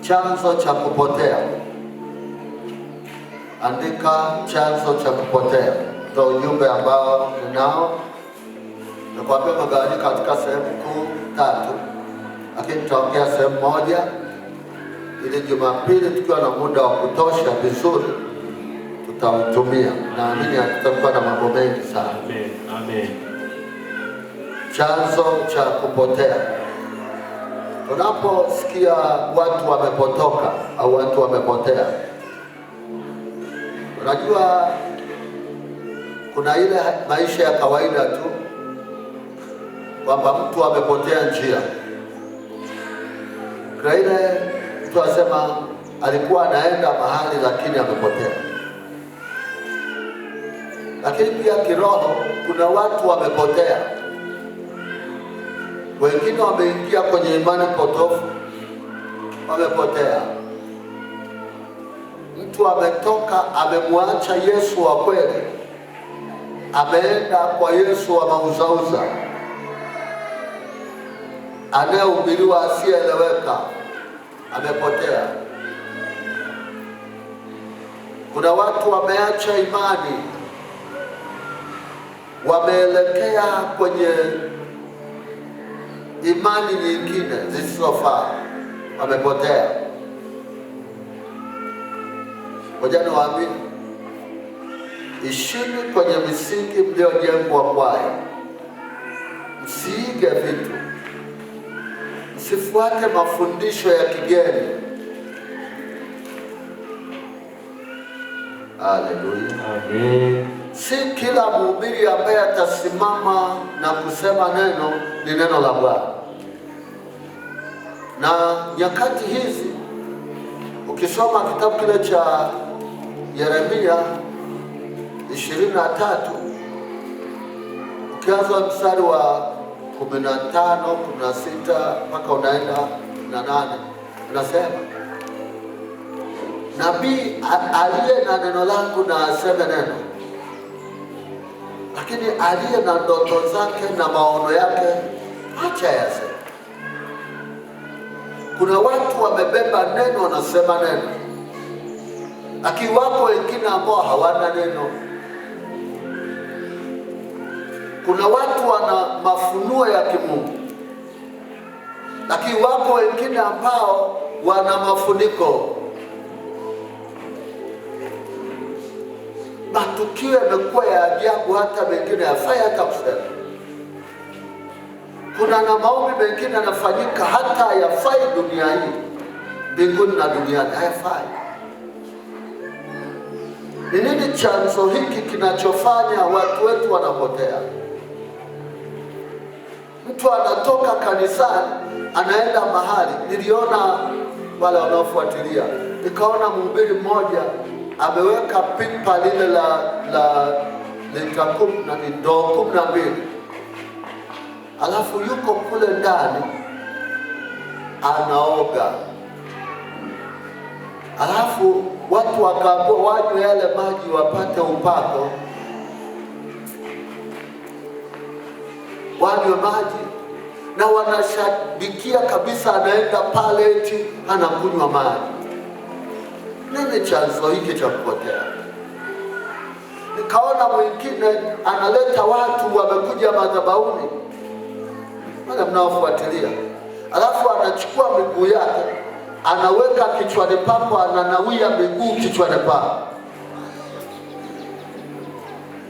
Chanzo cha kupotea. Andika chanzo cha kupotea, ndio ujumbe ambao ninao. Nakwambia umegawanyika katika sehemu kuu tatu, lakini tutaongea sehemu moja ili Jumapili tukiwa na muda wa kutosha vizuri tutautumia. Naamini hatutakuwa na mambo mengi sana. Amen. Amen. Chanzo cha kupotea. Tunaposikia watu wamepotoka au watu wamepotea, unajua kuna ile maisha ya kawaida tu kwamba mtu amepotea njia. Kuna ile mtu asema alikuwa anaenda mahali lakini amepotea. Lakini pia kiroho kuna watu wamepotea, wengine wameingia kwenye imani potofu, wamepotea. Mtu ametoka amemwacha Yesu wa kweli, ameenda kwa Yesu wa mauzauza, anayehubiriwa asiyeeleweka, amepotea. Kuna watu wameacha imani, wameelekea kwenye imani nyingine zisizofaa, wamepotea. Ngoja niwaambie, ishini kwenye misingi mliojengwa kwayo, msiige vitu, msifuate mafundisho ya kigeni. Haleluya. Amen. Si kila mhubiri ambaye atasimama na kusema neno ni neno la Bwana. Na nyakati hizi ukisoma kitabu kile cha Yeremia 23 ukianza mstari wa 15, 16 mpaka unaenda 8, unasema nabii aliye na neno langu na aseme neno, lakini aliye na ndoto zake na maono yake acha yaseme. Kuna watu wamebeba neno, wanasema neno, lakini wapo wengine ambao hawana neno. Kuna watu wana mafunuo ya kimungu, lakini wapo wengine ambao wana mafuniko. Matukio yamekuwa ya ajabu, hata mengine hayafai hata kusema. Kuna na maombi mengine yanafanyika hata hayafai dunia hii, mbinguni na duniani hayafai. Ni nini chanzo hiki kinachofanya watu wetu wanapotea? Mtu anatoka kanisani anaenda mahali. Niliona wale wanaofuatilia, nikaona mhubiri mmoja ameweka pipa lile la lita kumi na ndoo 12, alafu yuko kule ndani anaoga, alafu watu wakaambiwa wanywe yale maji wapate upako, wanywe maji, na wanashabikia kabisa, anaenda pale eti anakunywa maji. Nini chanzo hiki cha kupotea? Nikaona mwingine analeta watu wamekuja madhabahuni, wale mnaofuatilia, alafu anachukua miguu yake anaweka kichwani pako, ananawia miguu kichwani pako,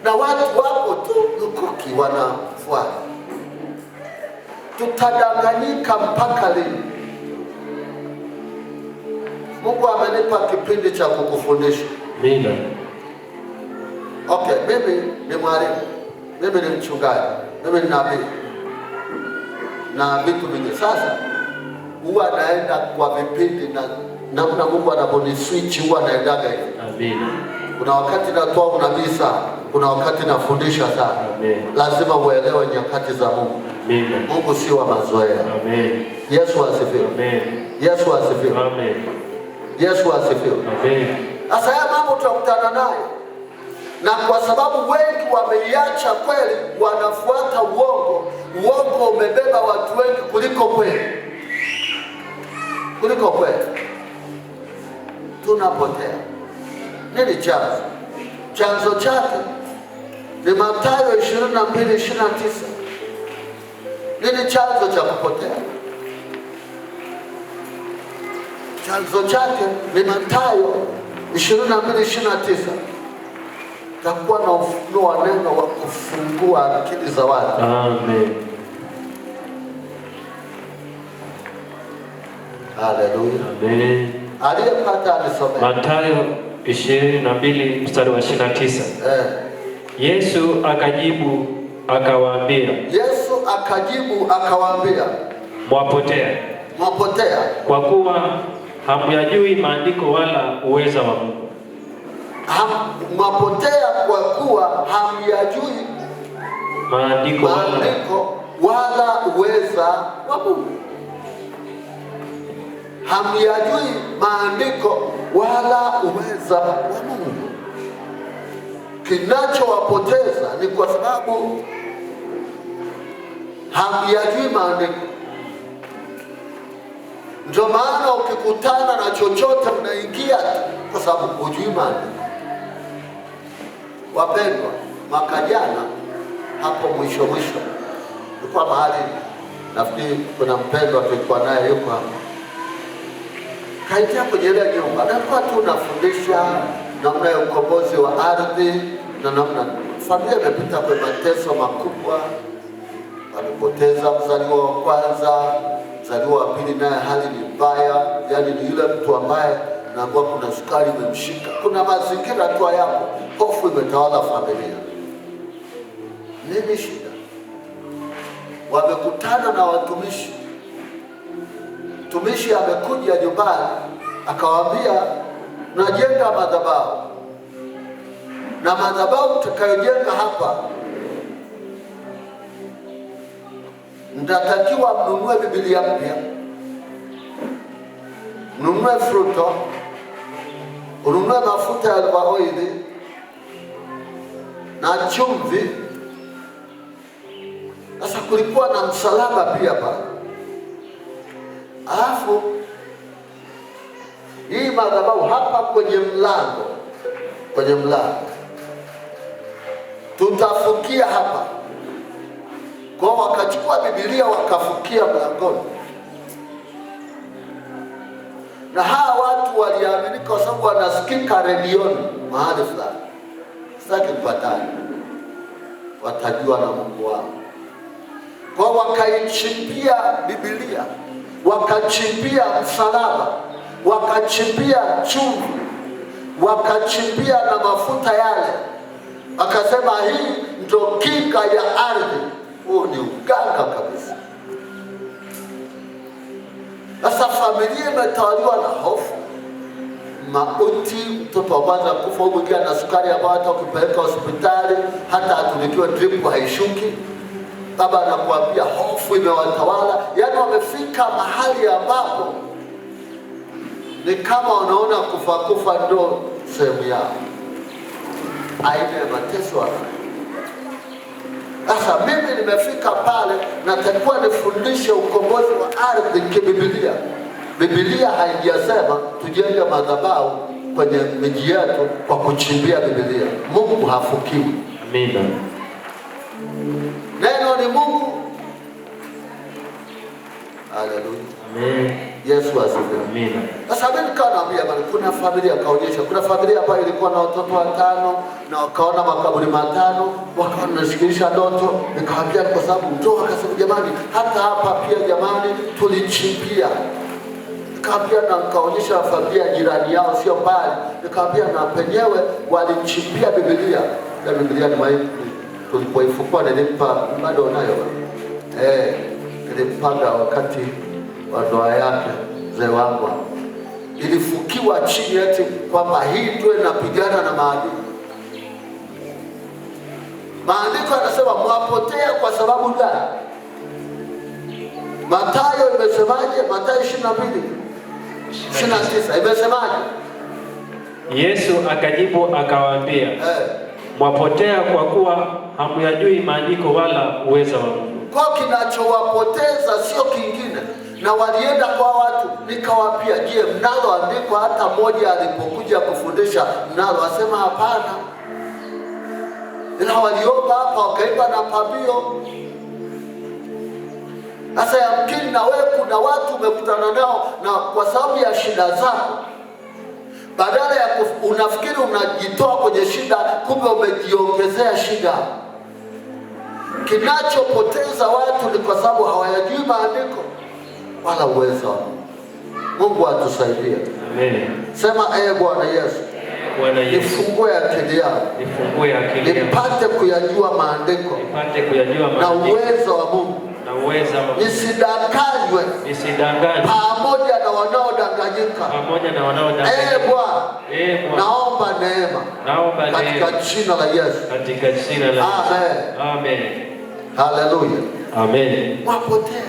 na watu wapo tu lukuki wanafuata. Tutadanganyika mpaka lini? Mungu amenipa kipindi cha kukufundisha. Amina. Okay, mimi ni mwalimu, mimi ni mchungaji, mimi ni nabii na vitu vingi. Sasa huwa naenda kwa vipindi na namna Mungu anaponiswitch huwa naendaga hivi. Amina. Kuna wakati natoa unabii sana, kuna wakati nafundisha sana. Amen. Lazima uelewe nyakati za Mungu. Amina. Mungu si wa mazoea. Amen. Yesu asifiwe. Amen. Yesu asifiwe. Amen. Yesu asifiwe. Amen. Sasa haya mambo tutakutana nayo, na kwa sababu wengi wameiacha kweli, wanafuata uongo. Uongo umebeba watu wengi kuliko kweli. kuliko kweli. Tunapotea. Nini chanzo? Chanzo chake ni Mathayo 22:29. Nini chanzo cha kupotea? Chanzo chake ni Mathayo 22:29. Takuwa na ufunuo wa neno wa kufungua akili za watu. Amen. Haleluya. Amen. Aliyepata alisomea. Mathayo 22 mstari wa 29. Yesu akajibu akawaambia. Yesu akajibu akawaambia, Mwapotea. Mwapotea. Kwa kuwa hamyajui maandiko wala uweza wa Mungu. Mwapotea kwa kuwa hamyajui maandiko wala maandiko wala uweza wa Mungu. Hamyajui maandiko wala uweza wa Mungu. Kinachowapoteza ni kwa sababu hamyajui maandiko. Ndio maana ukikutana na chochote unaingia tu, kwa sababu hujui maandiko. Wapendwa, mwaka jana hapo mwisho mwisho tulikuwa mahali, nafikiri kuna mpendwa tulikuwa naye yuko hapa, kaingia kwenye ile nyumba, na kwa tu nafundisha namna ya ukombozi wa ardhi na namna familia imepita kwenye mateso makubwa. Wamepoteza mzaliwa wa kwanza, mzaliwa wa pili naye hali ni mbaya, yani ni yule mtu ambaye naambiwa kuna sukari imemshika, kuna mazingira tu hayapo, hofu imetawala familia. Nini shida? Wamekutana na watumishi. Mtumishi amekuja nyumbani akawaambia, najenga madhabahu, na madhabahu tutakayojenga hapa mtatakiwa mnunue Biblia mpya, mnunue fruto, ununue mafuta ya albaoili na chumvi. Sasa kulikuwa na msalaba pia pale. Alafu hii madhabahu hapa kwenye mlango, kwenye mlango tutafukia hapa. Kwa wakachukua Biblia wakafukia mlangoni. Na hawa watu waliaminika kwa sababu wanasikika redioni mahali fulani. Sitaki kupatana, watajua na Mungu wao. Kwa wakaichimbia Biblia, wakachimbia msalaba, wakachimbia chumvi, wakachimbia na mafuta yale. Akasema hii ndio kinga ya ardhi. Huo ni uganga kabisa. Sasa familia imetawaliwa na hofu, mauti, mtoto wa kwanza kufa, huyu mwingine ana sukari ambayo hata ukipeleka hospitali hata atumikiwe drip haishuki. Baba anakuambia hofu imewatawala. Yaani wamefika mahali ambapo ni kama wanaona kufa kufa ndo sehemu yao, aina ya mateso wanayo. Sasa mimi nimefika pale, natakiwa nifundishe ukombozi wa ardhi kibibilia. Biblia haijasema tujenge madhabahu kwenye miji yetu kwa kuchimbia Biblia. Mungu hafukiwi. Amina. Neno ni Mungu. Haleluya. Amen. Yesu asifiwe. Amina. Sasa mimi nikawa naambia bwana, kuna familia kaonyesha, kuna familia ambayo ilikuwa na watoto watano na wakaona makaburi matano, wakawa wanashikilisha ndoto. Nikawaambia kwa sababu ndio, wakasema jamani, hata hapa pia jamani tulichimbia. Nikaambia na nikaonyesha familia jirani yao sio mbali, nikaambia na penyewe walichimbia Biblia. Na Biblia ni maiti, tulipoifukua nilimpa, bado nayo. Nilimpanga wakati wa ndoa yake mzee wangu. Ilifukiwa chini eti kwamba hii ndio inapigana na maandiko. Maandiko yanasema mwapotea kwa sababu gani? Mathayo imesemaje? Mathayo 22:29 imesemaje? Yesu akajibu akawaambia, mwapotea kwa kuwa hamyajui maandiko wala uweza wa Mungu. Kwa kinachowapoteza sio kingine. Na walienda kwa watu ni Nikawaambia, je, mnalo andiko hata moja alipokuja kufundisha mnalo? Asema hapana. Ila waliomba hapa wakaimba na pambio. Sasa yamkini na wewe kuna watu umekutana nao, na kwa sababu ya shida zako, badala ya unafikiri unajitoa kwenye shida, kumbe umejiongezea shida. Kinachopoteza watu ni kwa sababu hawayajui maandiko wala uwezo wa Mungu. Mungu atusaidie. Amen. Sema, ee Bwana Yesu, Bwana Yesu, nifungue akili yangu, nifungue akili yangu, nipate kuyajua maandiko nipate kuyajua na maandiko uwezo wa Mungu, na uweza wa Mungu, nisidanganywe nisidanganywe pamoja na wanaodanganyika. pamoja na Ee wanaodanganyika. Bwana, Ee Bwana, naomba neema naomba katika neema jina la Yesu. katika jina la Yesu. Amen. Amen. Haleluya. Amen. Wapotea.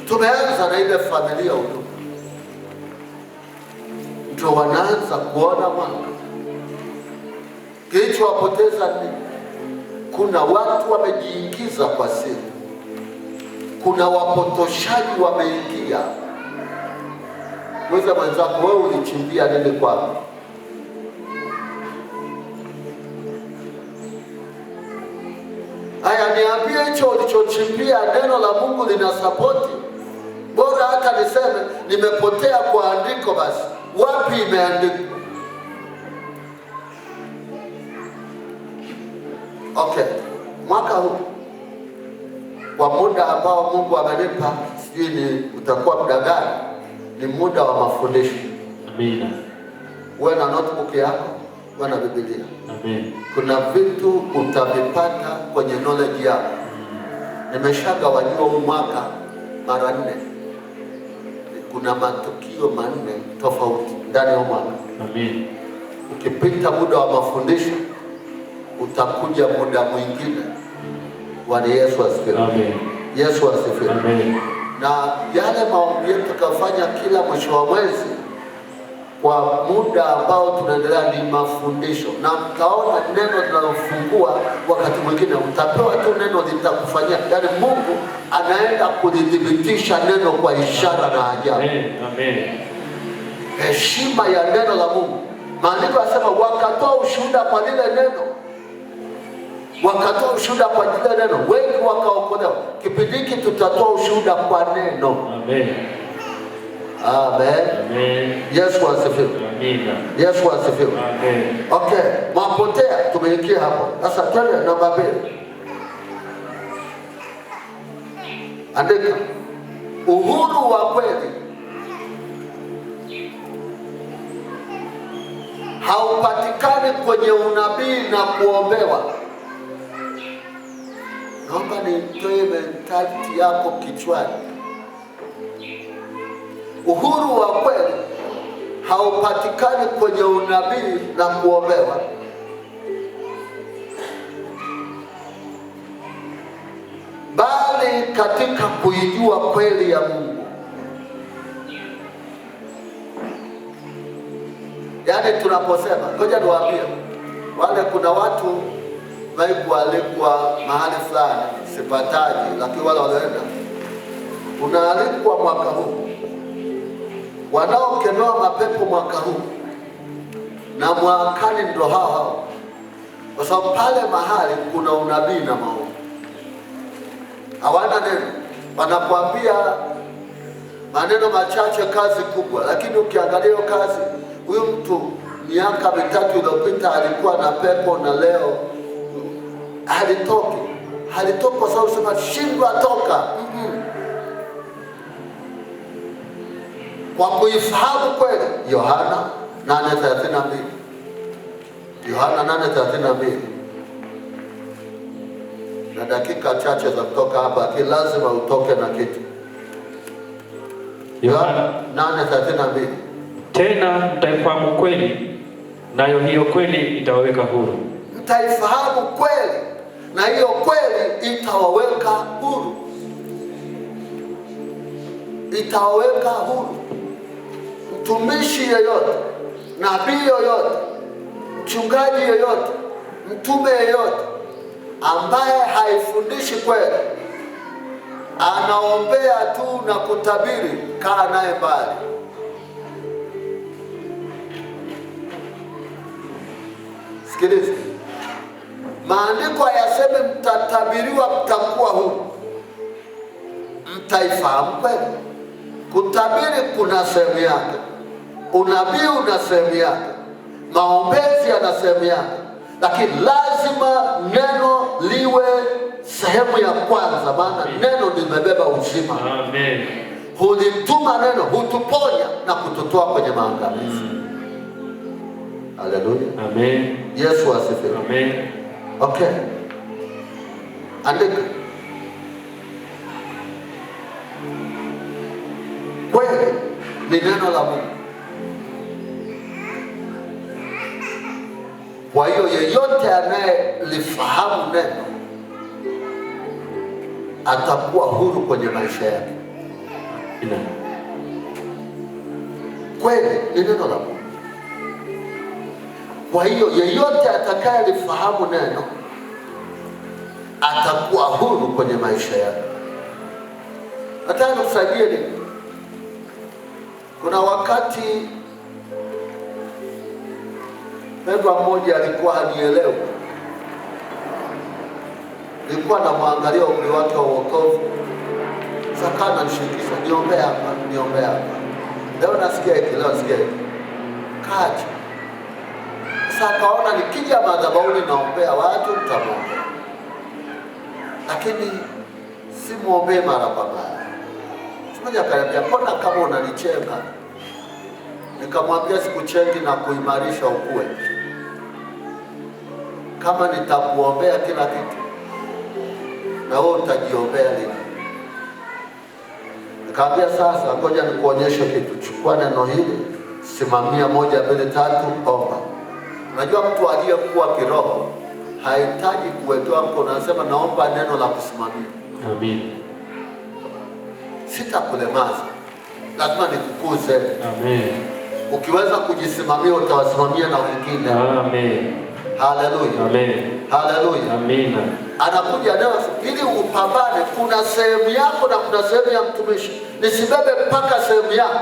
Tumeanza na ile familia huduma, ndio wanaanza kuona mwanga. Kilichowapoteza ni kuna watu wamejiingiza kwa siri, kuna wapotoshaji wameingia. Mweza mwenzako, wewe ulichimbia nini kwako? Haya, niambie hicho ulichochimbia, neno la Mungu lina sapoti? Bora hata niseme nimepotea kwa andiko, basi wapi imeandikwa? Okay, mwaka huu kwa muda ambao Mungu amenipa, sijui ni utakuwa muda gani, ni muda wa mafundisho. Amina. Uwe na notebook yako, uwe na Biblia. Amen. Kuna vitu utavipata kwenye knowledge yako. Nimeshagawanyiwa huu mwaka mara 4. Kuna matukio 4 tofauti ndani ya mwaka. Amen. Ukipita muda wa mafundisho utakuja muda mwingine. Bwana Yesu asifiwe. Amen. Yesu asifiwe. Amen. Na yale maombi yetu tukafanya kila mwisho wa mwezi kwa muda ambao tunaendelea ni mafundisho, na mtaona neno linalofungua. Wakati mwingine utapewa tu neno litakufanyia, yaani Mungu anaenda kulithibitisha neno kwa ishara na ajabu. Amen. Amen. Heshima ya neno la Mungu. Maandiko yanasema wakatoa ushuhuda kwa lile neno, wakatoa ushuhuda kwa lile neno, wengi wakaokolewa. Kipindi hiki tutatoa ushuhuda kwa neno. Amen. Amen. Amen. Yesu asifiwe. Amina. Yesu asifiwe. Amen. Okay, mapotea tumeingia hapo. Sasa twende namba 2. Andika uhuru wa kweli haupatikani kwenye unabii na kuombewa. Naomba nitoe mentality yako kichwani. Uhuru wa kweli haupatikani kwenye unabii na kuombewa, bali katika kuijua kweli ya Mungu. Yaani tunaposema, ngoja niwaambie wale, kuna watu walikualikwa mahali fulani, sipataji, lakini wale walioenda, unaalikwa mwaka huu, wanaokemewa mapepo mwaka huu na mwakani ndo hao hao, kwa sababu pale mahali kuna unabii na maombi. Hawana neno, wanakuambia maneno machache, kazi kubwa. Lakini ukiangalia hiyo kazi, huyu mtu miaka 3 iliyopita alikuwa na pepo na leo halitoki. Halitoki kwa sababu sema shindwa toka. Kwa kuifahamu kweli, Yohana 8:32. Yohana 8:32. Na dakika chache za kutoka hapa, lakini lazima utoke na kitu. Yohana 8:32. Tena mtaifahamu kweli, nayo hiyo kweli itawaweka huru. Mtaifahamu kweli, na hiyo kweli itawaweka huru. Itawaweka huru. Mtumishi yeyote, nabii yoyote, mchungaji yoyote, mtume yeyote ambaye haifundishi kweli Anaombea tu na kutabiri, kaa naye mbali. Sikiliza, maandiko hayasemi mtatabiriwa mtakuwa huru. Mtaifahamu kweli. Kutabiri kuna sehemu yake, unabii una sehemu yake, maombezi yana sehemu yake, lakini lazima neno liwe sehemu ya kwanza, maana neno limebeba uzima. Amen. Hulituma neno, hutuponya na kututoa kwenye maangamizi. Haleluya, Amen. Yesu asifiwe. Amen. Okay, andika kweli ni neno la Mungu. Kwa hiyo yeyote anayelifahamu neno atakuwa huru kwenye maisha yake. Amina. Kweli ni neno la Mungu. Kwa hiyo yeyote atakayelifahamu neno atakuwa huru kwenye maisha yake. Nataka nikusaidie nini? Kuna wakati mpendwa mmoja alikuwa hanielewi. Nilikuwa namwangalia umri wake wa wokovu. Sasa ananishirikisha, niombee hapa, niombee hapa. Leo nasikia hiki, leo nasikia hiki. Kaja. Sasa akaona nikija madhabahuni naombea watu, nitamwombea. Lakini simuombee mara kwa mara. Siku moja akaniambia, mbona kama unanichenga? Nikamwambia sikuchengi na kuimarisha ukue. Kama nitakuombea kila kitu, na wewe utajiombea lini? Nikamwambia sasa ngoja nikuonyeshe kitu. Chukua neno hili, simamia 1 2 3, omba. Unajua mtu aliyekuwa kiroho hahitaji kuwekewa mkono, anasema naomba neno la kusimamia. Amen. Sitakulemaza, lazima nikukuze. Amen. Ukiweza kujisimamia utawasimamia na wengine. Amen. Haleluya. Amen. Haleluya. Amina. Anakuja leo ili upambane. Kuna sehemu yako na kuna sehemu ya mtumishi. Nisibebe mpaka sehemu yako.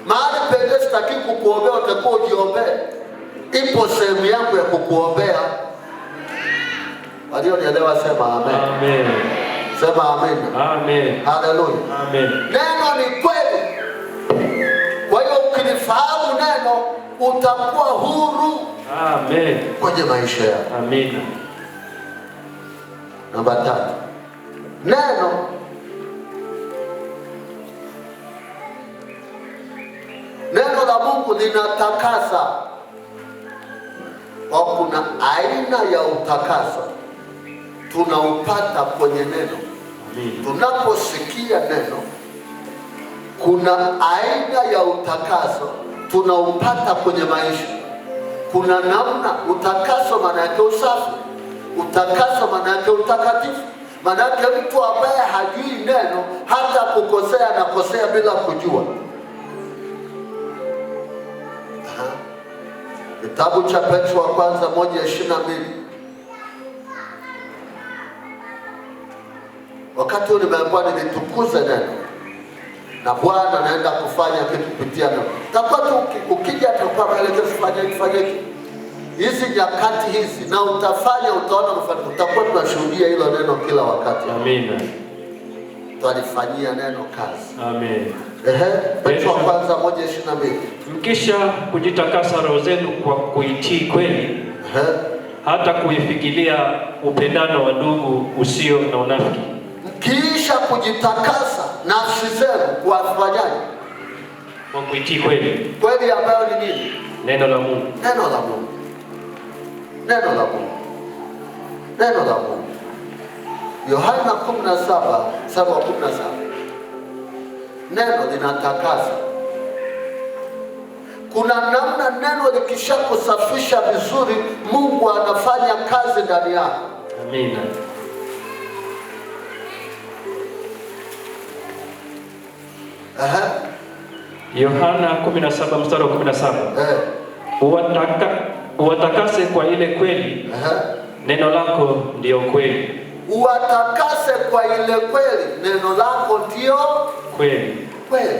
Mahali pengine sitaki kukuombea, utakuwa ujiombee. Ipo sehemu yangu ya kukuombea. Walionielewa sema amen. Amen. Sema amen. Amen. Haleluya. Amen. Neno ni kweli. Kwa hiyo ukilifahamu neno utakuwa huru. Amen. Kwenye maisha yako. Amina. Namba 3. Neno la Mungu linatakasa. Kwa kuna aina ya utakaso tunaupata kwenye neno. Amen. Tunaposikia neno, kuna aina ya utakaso tunaupata kwenye maisha. Kuna namna utakaso, maana yake usafi. Utakaso maana yake utakatifu. Maana yake mtu ambaye hajui neno hata kukosea anakosea bila kujua. Kitabu cha Petro wa kwanza 1:22. Wakati huu nimeambiwa nilitukuze neno, na Bwana anaenda kufanya kitu kupitia neno. Takuwa tu ukija atakuwa maelekezo, fanya hiki, fanya hiki. Hizi nyakati hizi na utafanya, utaona mafanikio. Tutakuwa tunashuhudia hilo neno kila wakati. Amina. Tutalifanyia neno kazi. Amen. Petro wa kwanza 1:22. Mkisha kujitakasa roho zenu kwa kuitii kweli, hata kuifikiria upendano wa ndugu usio na unafiki. Mkiisha kujitakasa nafsi zenu kwa kufanyaje? Kwa kuitii kweli. Kweli ambayo ni nini? Neno la Mungu. Neno la Mungu. Neno la Mungu. Neno la Mungu. Yohana 17:17. Neno linatakasa. Kuna namna neno likishakusafisha vizuri, Mungu anafanya kazi ndani yako. Amina. Yohana 17:17. Uwatakase kwa ile kweli. Neno lako ndiyo kweli. Uwatakase kwa ile kweli, neno lako ndio kweli. Kweli.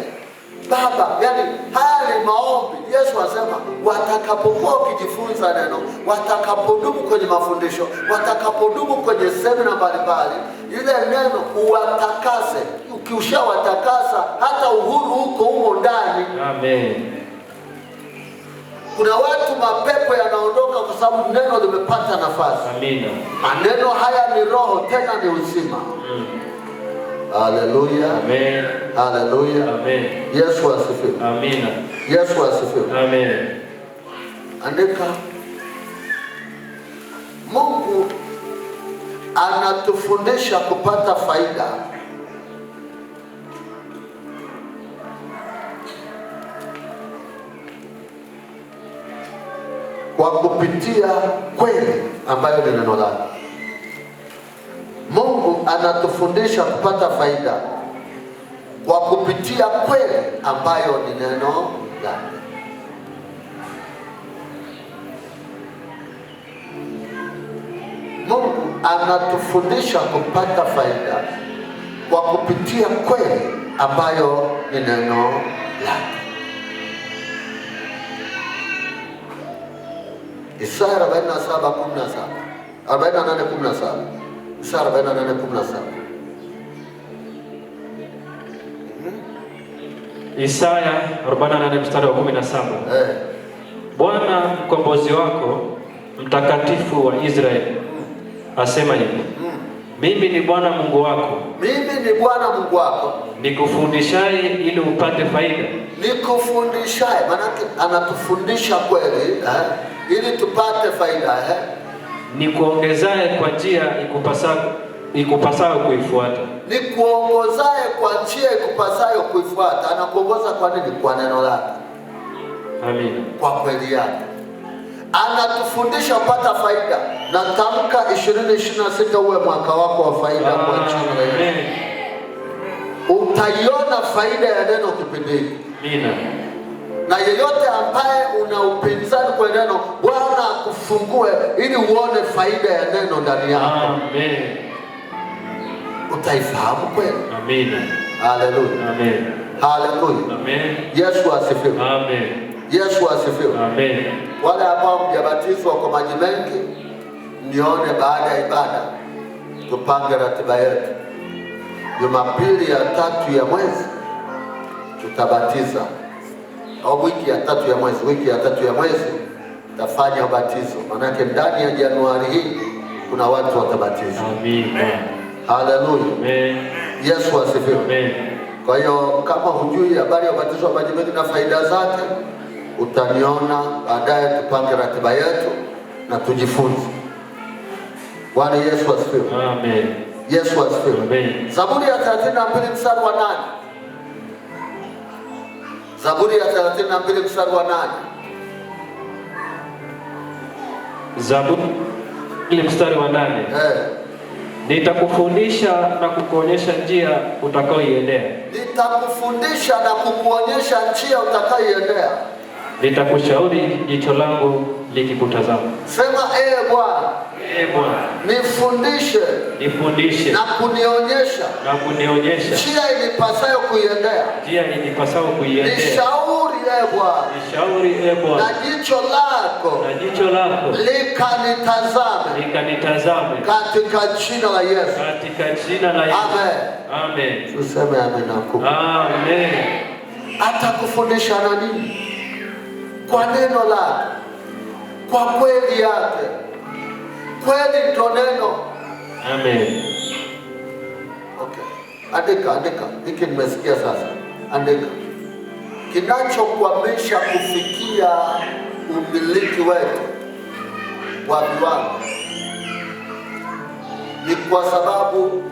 Baba, yani haya ni maombi. Yesu anasema watakapokuwa wakijifunza neno, watakapodumu kwenye mafundisho, watakapodumu kwenye semina mbalimbali, ile neno uwatakase. Ukishawatakasa hata uhuru huko humo ndani. Amen. Kuna watu mapepo yanaondoka kwa sababu neno limepata nafasi. Amina. Maneno haya ni roho tena ni uzima. Haleluya. Amen. Haleluya. Amen. Yesu asifiwe. Amina. Yesu asifiwe. Amen. Andika. Mungu anatufundisha kupata faida kwa kupitia kweli ambayo ni neno lake. Mungu anatufundisha kupata faida kwa kupitia kweli ambayo ni neno lake. Mungu anatufundisha kupata faida kwa kupitia kweli ambayo ni neno lake. Isaya 47:17, 48:17. Isaya 48:17. Isaya 48 mstari wa 17. Bwana mkombozi wako, mtakatifu wa Israeli, asema hivi. Mimi ni Bwana Mungu wako. Mimi ni Bwana Mungu wako. Nikufundishaye ili upate faida. Nikufundishaye, maana anatufundisha kweli, ili tupate faida, Nikuongezaye kwa njia ikupasayo kuifuata. Nikuongozaye kwa njia ikupasayo kuifuata. Anakuongoza kwa nini? Kwa neno lake. Amina. Kwa kweli yake. Anatufundisha kupata faida. Na tamka 2026 uwe mwaka wako wa faida kwa jina la Yesu. Amen. Utaiona faida ya neno kipindi hiki. Amina. Na yeyote ambaye una upinzani kwa neno, Bwana akufungue ili uone faida ya neno ndani yako. Amen. Utaifahamu kweli. Amina. Haleluya. Amen. Haleluya. Amen. Yesu asifiwe. Amen. Yesu asifiwe. Amen. Wale ambao mjabatizwa kwa maji mengi, nione baada ya ibada tupange ratiba yetu. Jumapili ya 3 ya mwezi tutabatiza. Au wiki ya 3 ya mwezi, wiki ya 3 ya mwezi tafanya ubatizo. Maanake ndani ya Januari hii kuna watu watabatizwa. Amen. Haleluya. Amen. Yesu asifiwe. Amen. Kwa hiyo kama hujui habari ya ubatizo wa maji mengi na faida zake, utaniona baadaye, tupange ratiba yetu na tujifunze. Bwana Yesu asifiwe. Amen. Yesu asifiwe. Amen. Zaburi ya 32 mstari wa 8. Zaburi ya 32 mstari wa 8. Zaburi mstari wa 8. Nitakufundisha na kukuonyesha njia utakayoiendea. Nitakufundisha na kukuonyesha njia utakayoiendea. Nitakushauri jicho langu likikutazama. Sema, ee Bwana, Ee Bwana, nifundishe, nifundishe na kunionyesha, na kunionyesha njia inipasayo kuiendea. Njia inipasayo kuiendea. Nishauri, ee Bwana, Nishauri, ee Bwana, na jicho lako, na jicho lako likanitazame, likanitazame, katika jina la Yesu. Katika jina la Yesu. Amen. Amen. Tuseme amen na kubwa. Amen. Atakufundisha na nini? Kwa neno lake, kwa kweli yake. Kweli ndo neno. Amen. Okay. Andika, andika. Hiki nimesikia sasa. Andika. Kinachokwamisha kufikia umiliki wetu wa viwango ni kwa sababu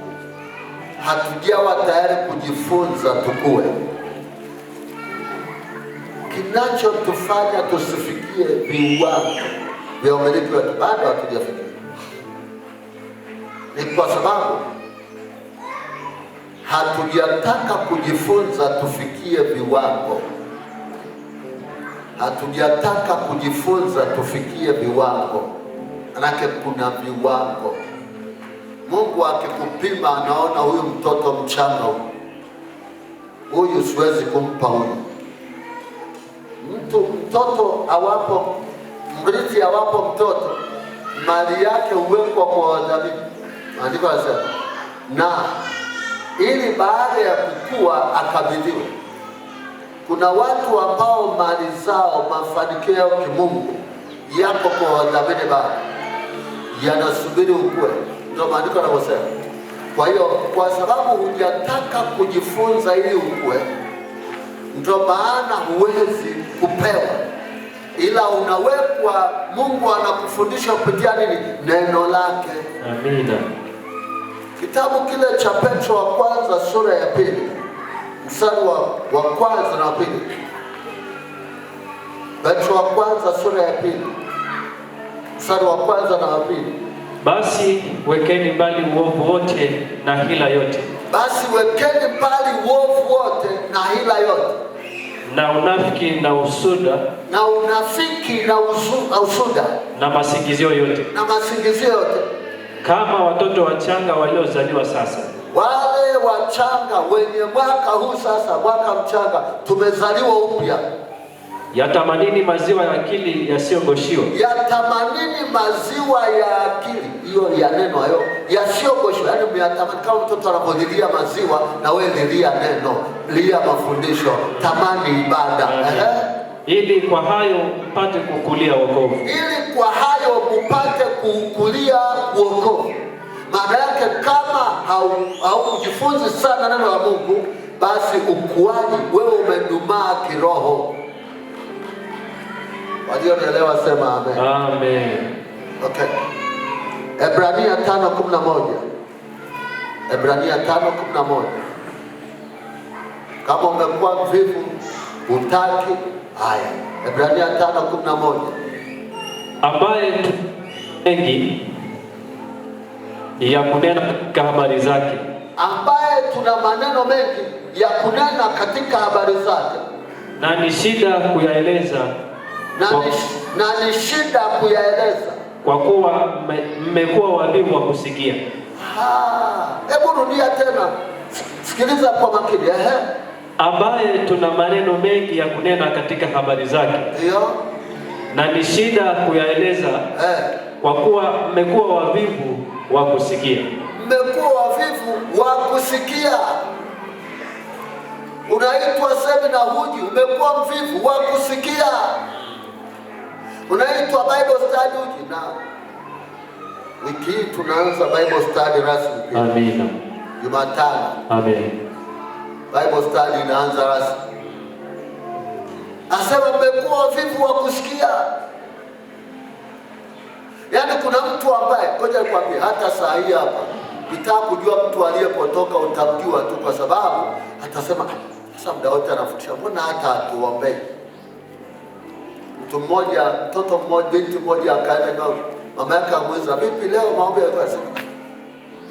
hatujawa tayari kujifunza tukue. Kinachotufanya tusifikie viwango vya umiliki wetu, bado hatujafikia, ni kwa sababu hatujataka kujifunza tufikie viwango. Hatujataka kujifunza tufikie viwango. Manake kuna viwango. Mungu akikupima anaona huyu mtoto mchanga huyu siwezi kumpa huyu. Mtoto awapo, mrithi awapo mtoto, mali yake huwekwa kwa wadhamini. Maandiko yanasema, na ili baada ya kukua akabidhiwe. Kuna watu ambao mali zao, mafanikio yao kimungu yako kwa wadhamini bado, yanasubiri ukue. Ndio maandiko yanavyosema. Kwa hiyo kwa sababu hujataka kujifunza ili ukue, ndio maana huwezi kupewa, ila unawekwa. Mungu anakufundisha kupitia nini? Neno lake. Amina. Kitabu kile cha Petro wa kwanza sura ya 2 mstari wa kwanza na wa pili. Petro wa kwanza sura ya 2 mstari wa kwanza na wa pili. Basi wekeni mbali uovu wote na hila yote. Basi wekeni mbali uovu wote na hila yote. Na unafiki na usuda. Na unafiki na usuda. Na masingizio yote. Na masingizio yote. Kama watoto wachanga waliozaliwa sasa. Wale wachanga wenye mwaka huu sasa, mwaka mchanga, tumezaliwa upya. Yatamanini maziwa ya akili yasiyogoshiwa. Yatamanini maziwa ya akili, hiyo ya neno hayo, yasiyogoshiwa. Yaani myatamani kama mtoto anapolilia maziwa, na wewe lilia neno, lia mafundisho, tamani ibada. Ili kwa hayo mpate kukulia wokovu. Ili kwa hayo mpate kukulia wokovu. Maana yake kama haujifunzi sana neno la Mungu, basi ukuaji wewe umedumaa kiroho. Walionielewa sema amen. Amen. Okay. Ebrania 5:11. Ebrania 5:11. Kama umekuwa mvivu hutaki, haya. Ebrania 5:11. Ambaye mengi ya kunena katika habari zake. Ambaye tuna maneno mengi ya kunena katika habari zake. Na ni shida kuyaeleza. Na ni shida kuyaeleza. Kwa kuwa mmekuwa wavivu wa kusikia. Hebu rudia tena. Sikiliza kwa makini. Ambaye tuna maneno mengi ya kunena katika habari zake. Ndio. Na ni shida kuyaeleza. Kwa kuwa mmekuwa wavivu wa kusikia. Mmekuwa wavivu wa kusikia. Unaitwa semina huji, umekuwa mvivu wa kusikia. Unaitwa Bible study huji. Na wiki hii tunaanza Bible study rasmi pia. Amina. Jumatano. Amen. Bible study inaanza rasmi. Asema mmekuwa wavivu wa kusikia. Yaani kuna mtu ambaye, ngoja nikwambie, hata saa hii hapa ukitaka kujua mtu aliyepotoka utamjua tu, kwa sababu atasema sasa muda wote anafundisha, mbona hata hatuombei? Mtu mmoja, mtoto mmoja, binti mmoja akaenda kwa mama yake akamuuliza, vipi leo maombi yalikuwa? Akasema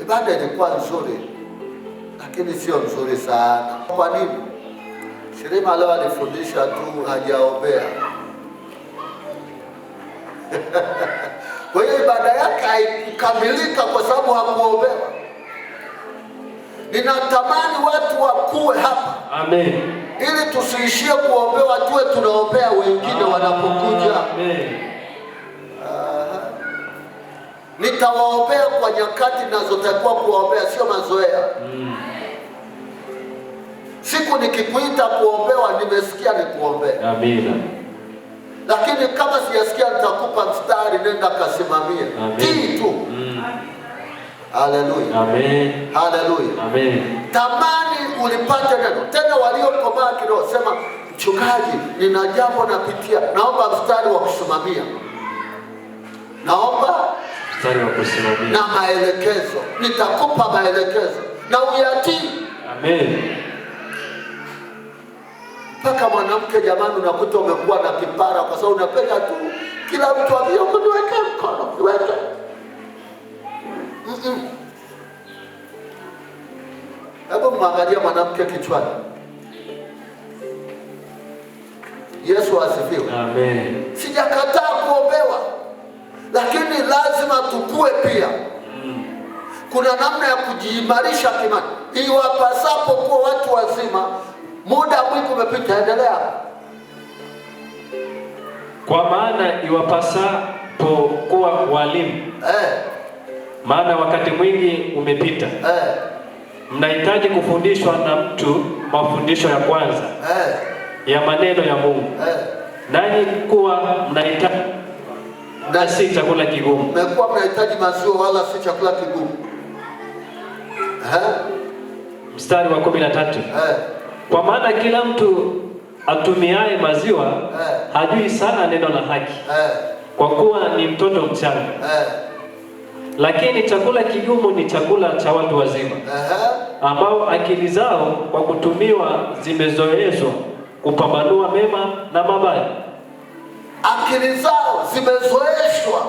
ibada ilikuwa nzuri lakini sio nzuri sana. Kwa nini? Shirima leo alifundisha tu, hajaombea. Kwa hiyo ibada yake haikukamilika kwa sababu hakuombewa. Ninatamani watu wakue hapa. Amen. Ili tusiishie kuombewa, tuwe tunaombea wengine wanapokuja. Amen. Nitawaombea kwa nyakati ninazotakiwa kuwaombea, sio mazoea. Siku nikikuita kuombewa, nimesikia nikuombea. Amina. Lakini kama sijasikia nitakupa mstari, nenda kasimamie. Tii tu. Haleluya. Amen. Haleluya. Amen. Tamani ulipate neno. Tena waliokomaa kiroho, sema mchungaji, nina jambo napitia, naomba mstari wa kusimamia. Naomba mstari wa kusimamia. Na maelekezo. Nitakupa maelekezo na uyatii. Amen. Mpaka mwanamke jamani, unakuta umekuwa na kipara kwa sababu unapenda tu kila mtu akiniweke mkono, niweke. Hebu mwangalie mwanamke kichwani. Yesu asifiwe. Amen. Sijakataa kuombewa, lakini lazima tukue pia. Kuna namna ya kujiimarisha kimani, iwapasapo kuwa watu wazima, muda mwingi umepita. Endelea. Kwa maana iwapasapo kuwa walimu, maana wakati mwingi umepita, mnahitaji kufundishwa na mtu mafundisho ya kwanza ya maneno ya Mungu, nanyi kuwa mnahitaji na si chakula kigumu. Mmekuwa mnahitaji maziwa wala si chakula kigumu. Mstari wa 13. Kwa maana kila mtu atumiaye maziwa hajui sana neno la haki, kwa kuwa ni mtoto mchanga. Lakini chakula kigumu ni chakula cha watu wazima, ambao akili zao kwa kutumiwa zimezoezwa kupambanua mema na mabaya. Akili zao zimezoeshwa,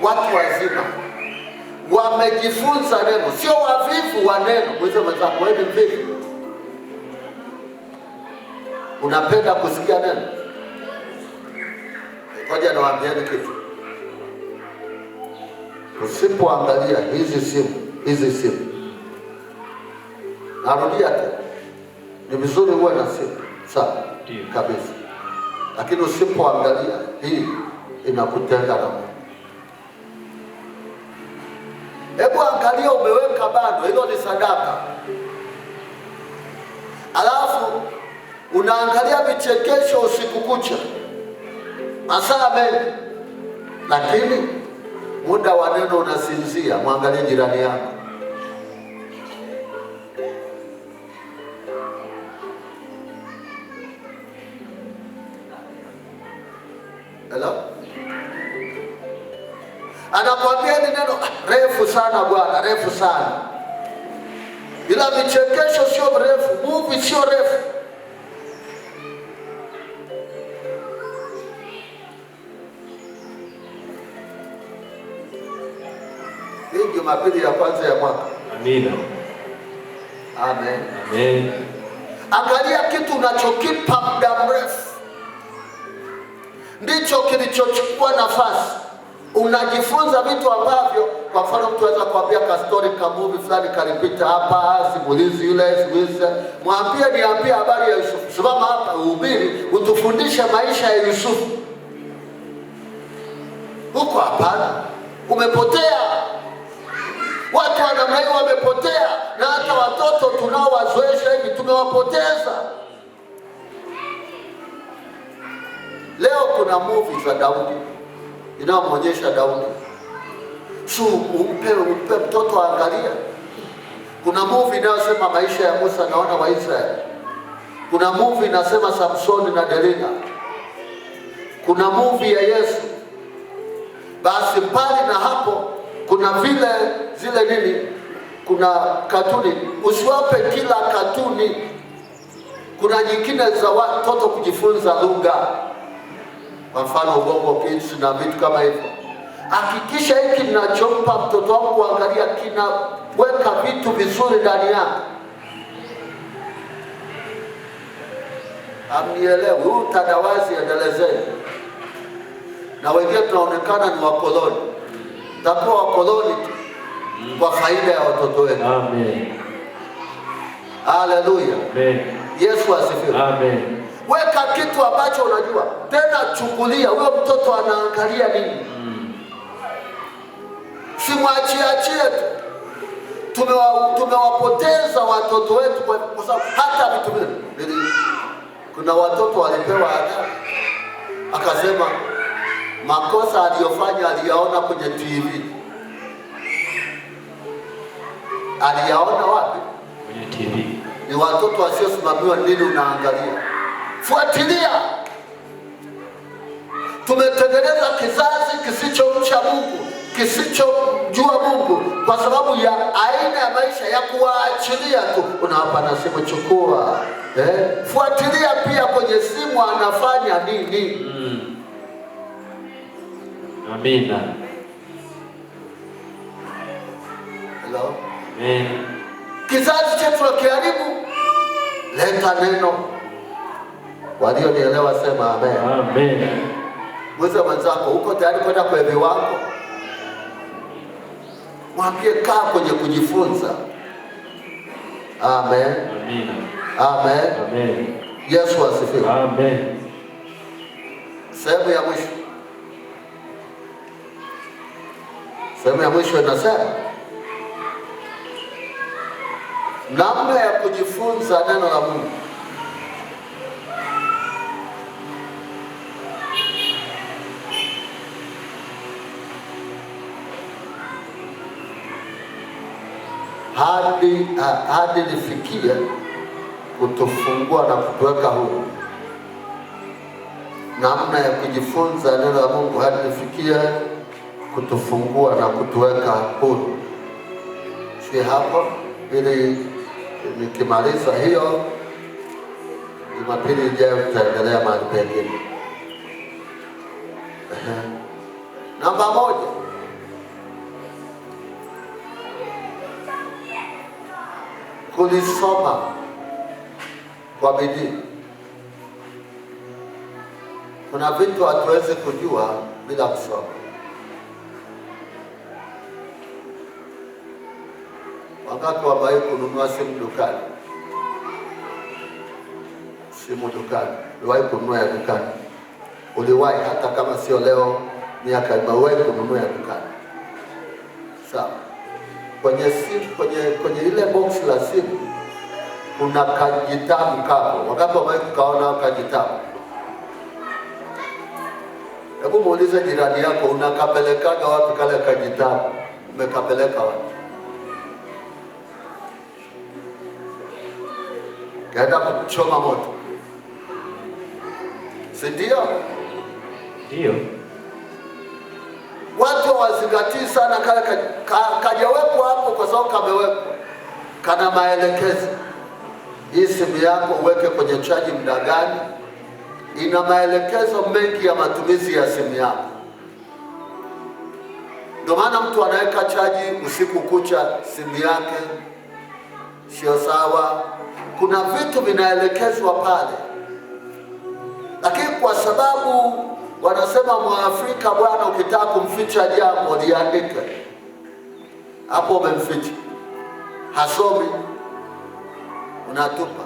watu wazima wamejifunza neno, sio wavivu wa neno. Muulize mwenzako, wewe ni mvivu? Unapenda kusikia neno? Ngoja niwaambieni kitu. Usipoangalia hizi simu, narudia tena, ni vizuri uwe na simu sawa kabisa, lakini usipoangalia hii inakutenga na Mungu. Hebu angalia, umeweka bando, hilo ni sadaka, alafu unaangalia vichekesho usiku kucha masaa mengi, lakini muda wa neno unasinzia. Mwangalie jirani yako. Hello? Anakuambia ni neno refu sana bwana, refu sana. Ila vichekesho sio refu, movie sio refu. Hii Jumapili ya kwanza ya mwaka. Amina. Amen. Amen. Angalia kitu unachokipa muda mrefu ndicho kilichochukua nafasi. Unajifunza vitu ambavyo, kwa mfano, mtu anaweza kuambia ka story ka movie fulani kalipita hapa, simulizi yule, simulizi. Mwambie niambie habari ya Yusufu. Simama hapa uhubiri, utufundishe maisha ya Yusufu. Huko hapana. Umepotea. Watu wa namna hiyo wamepotea, na hata watoto tunaowazoesha hivi tumewapoteza. Leo kuna movie za Daudi inayomwonyesha Daudi, so umpe mtoto aangalia. Kuna movie inayosema maisha ya Musa na wana wa Israeli. Kuna movie inasema Samsoni na Delila. Kuna movie ya Yesu. Basi mbali na hapo kuna vile zile nini, kuna katuni. Usiwape kila katuni. Kuna nyingine za watoto kujifunza lugha, kwa mfano Ubongo Kids na vitu kama hivyo. Hakikisha hiki ninachompa mtoto wangu kuangalia kinaweka vitu vizuri ndani yake. Amnielewi? Huu utandawazi endelezeni. Na wengine tunaonekana ni wakoloni. Takuwa wakoloni tu kwa faida ya watoto wetu. Amen. Haleluya. Amen. Yesu asifiwe. Amen. Weka kitu ambacho unajua. Tena chungulia huyo mtoto anaangalia nini. Simwachiachie tu. Tumewapoteza watoto wetu kwa sababu hata vitu vile. Kuna watoto walipewa adhabu, akasema makosa aliyofanya aliyaona kwenye TV. Aliyaona wapi? Kwenye TV. Ni watoto wasiosimamiwa. Nini unaangalia? Fuatilia. Tumetengeneza kizazi kisichomcha Mungu, kisichojua Mungu, kwa sababu ya aina ya maisha ya kuwaachilia tu. Unawapa na simu, chukua. Fuatilia pia kwenye simu anafanya nini. Amina. Hello? Amen. Kizazi chetu tunakiharibu. Leta neno. Walionielewa sema amen. Amen. Mweze mwenzako, uko tayari kwenda kwa viwango? Mwambie kaa kwenye kujifunza. Amen. Amina. Amen. Amen. Yesu asifiwe. Amen. Sehemu ya mwisho. Sehemu ya mwisho inasema namna ya kujifunza neno la Mungu. Hadi lifikie kutufungua na kutuweka huru. Namna ya kujifunza neno la Mungu hadi lifikie kutufungua na kutuweka huru. Si hapo, ili nikimaliza hiyo Jumapili ijayo tutaendelea mahali pengine. Namba 1, kulisoma kwa bidii. Kuna vitu hatuwezi kujua bila kusoma. Wangapi wamewahi kununua simu dukani? Simu dukani. Uliwahi kununua ya dukani? Uliwahi, hata kama sio leo, miaka imewahi kununua ya dukani. Sawa. Kwenye simu, kwenye ile box la simu kuna kajitabu kapo. Wangapi wamewahi kukaona kajitabu? Hebu muulize jirani yako, unakapelekaga wapi kale kajitabu? Umekapeleka wapi? Kaenda kuchoma moto, si ndio? Ndio. Watu hawazingatii sana kale kajawekwa hapo kwa sababu kamewekwa, kana maelekezo. Hii simu yako uweke kwenye chaji muda gani, ina maelekezo mengi ya matumizi ya simu yako. Ndio maana mtu anaweka chaji usiku kucha simu yake sio sawa. Kuna vitu vinaelekezwa pale, lakini kwa sababu wanasema Mwafrika bwana, ukitaka kumficha jambo liandike, hapo umemficha, hasomi, unatupa.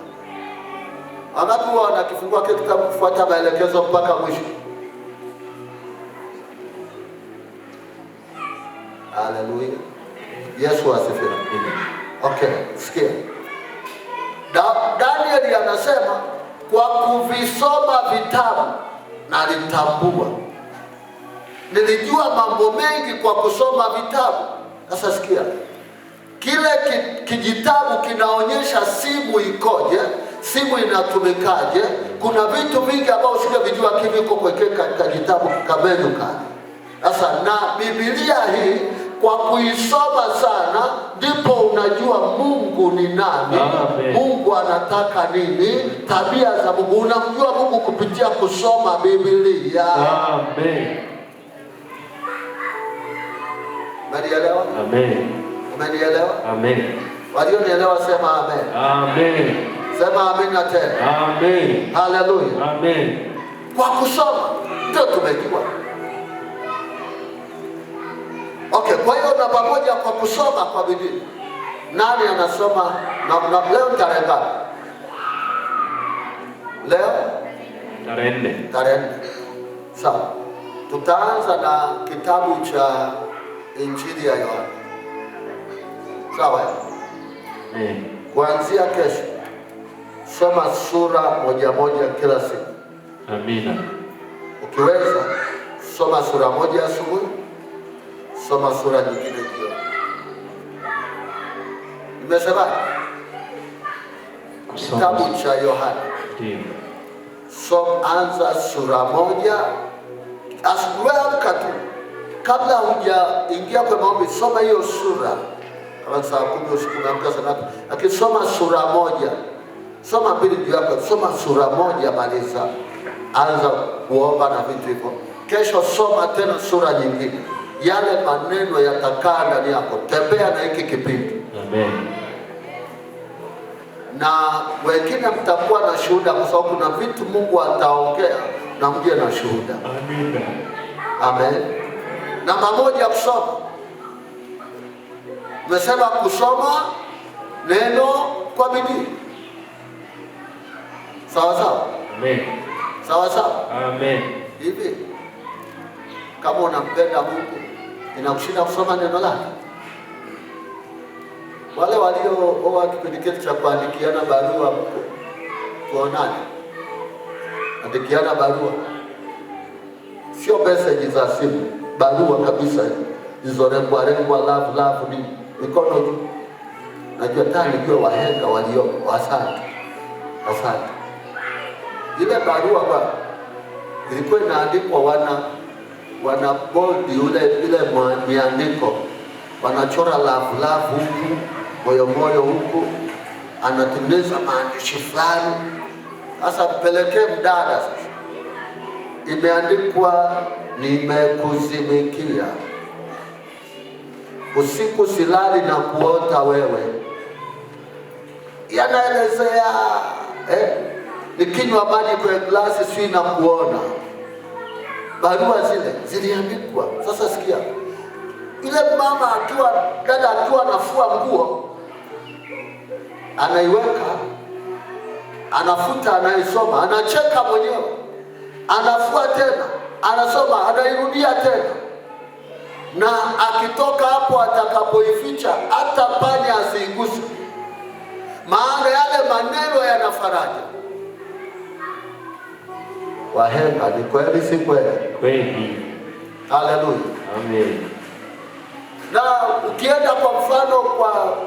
Wangapi huwa wanakifungua kitu kitabu kufuata maelekezo mpaka mwisho? Haleluya, Yesu asifiwe. Okay, sikia. Danieli anasema kwa kuvisoma vitabu nalitambua, nilijua mambo mengi kwa kusoma vitabu. Sasa sikia, kile kijitabu kinaonyesha simu ikoje, simu inatumikaje. Kuna vitu vingi ambavyo usingevijua kiviko kwa kitabu kamenu kale. Sasa na Biblia hii kwa kuisoma sana ndipo unajua Mungu ni nani. Amen. Mungu anataka nini, tabia za Mungu. Unamjua Mungu kupitia kusoma Biblia. Amen. Umenielewa? Amen. Umenielewa? Amen. Walionielewa sema amen. Amen. Sema amina tena. Amen. Haleluya. Amen. Kwa kusoma ndio tumejua. Okay, kwa hiyo namba 1 kwa kusoma kwa bidii. Nani anasoma? Na leo tarehe ngapi? Leo tarehe 4. Tarehe 4. Sawa. Tutaanza na kitabu cha Injili ya Yohana. Sawa? Kuanzia kesho soma sura moja moja kila siku. Amina. Ukiweza soma sura moja asubuhi, soma sura nyingine jioni. Nimesema kitabu cha Yohana. Ndio. Anza sura moja asubuhi, amka tu kabla hujaingia kwa maombi, soma hiyo sura. Kama saa 10 usiku umeamka saa ngapi? Lakini soma sura moja, soma mbili juu yako, soma sura moja, maliza, anza kuomba na vitu hivyo. Kesho soma tena sura nyingine. Yale maneno yatakaa ndani yako. Tembea na hiki kipindi. Amen. Na wengine mtakuwa na shuhuda, kwa sababu kuna vitu Mungu ataongea na mje na shuhuda. Amen. Amen. Namba 1, kusoma. Nimesema kusoma neno kwa bidii. Sawa sawa? Amen. Sawa sawa? Amen. Hivi kama unampenda Mungu inakushinda kusoma neno lake? Wale waliooa kipindi kile cha kuandikiana barua, tuonane, andikiana barua, sio message za simu, barua kabisa zilizorembwa rembwa, love love, ni mikono juu. Najua tani nijue wahenga walio, asante asante. Ile barua bwana ilikuwa inaandikwa, wana bold ile miandiko, wanachora love love huku, moyo moyo huku, anatengeneza maandishi fulani. Sasa mpelekee mdada sasa, imeandikwa nimekuzimikia, usiku silali na kuota wewe. Yanaelezea nikinywa maji kwenye glasi si na kuona. Barua zile ziliandikwa. Sasa sikia, ile mama akiwa, dada akiwa anafua nguo, anaiweka, anafuta, anaisoma, anacheka mwenyewe, anafua tena, anasoma, anairudia tena. Na akitoka hapo atakapoificha hata panya asiiguse, maana yale maneno yana faraja. Wahenga, ni kweli si kweli? Kweli. Haleluya. Amen. Na ukienda kwa mfano kwa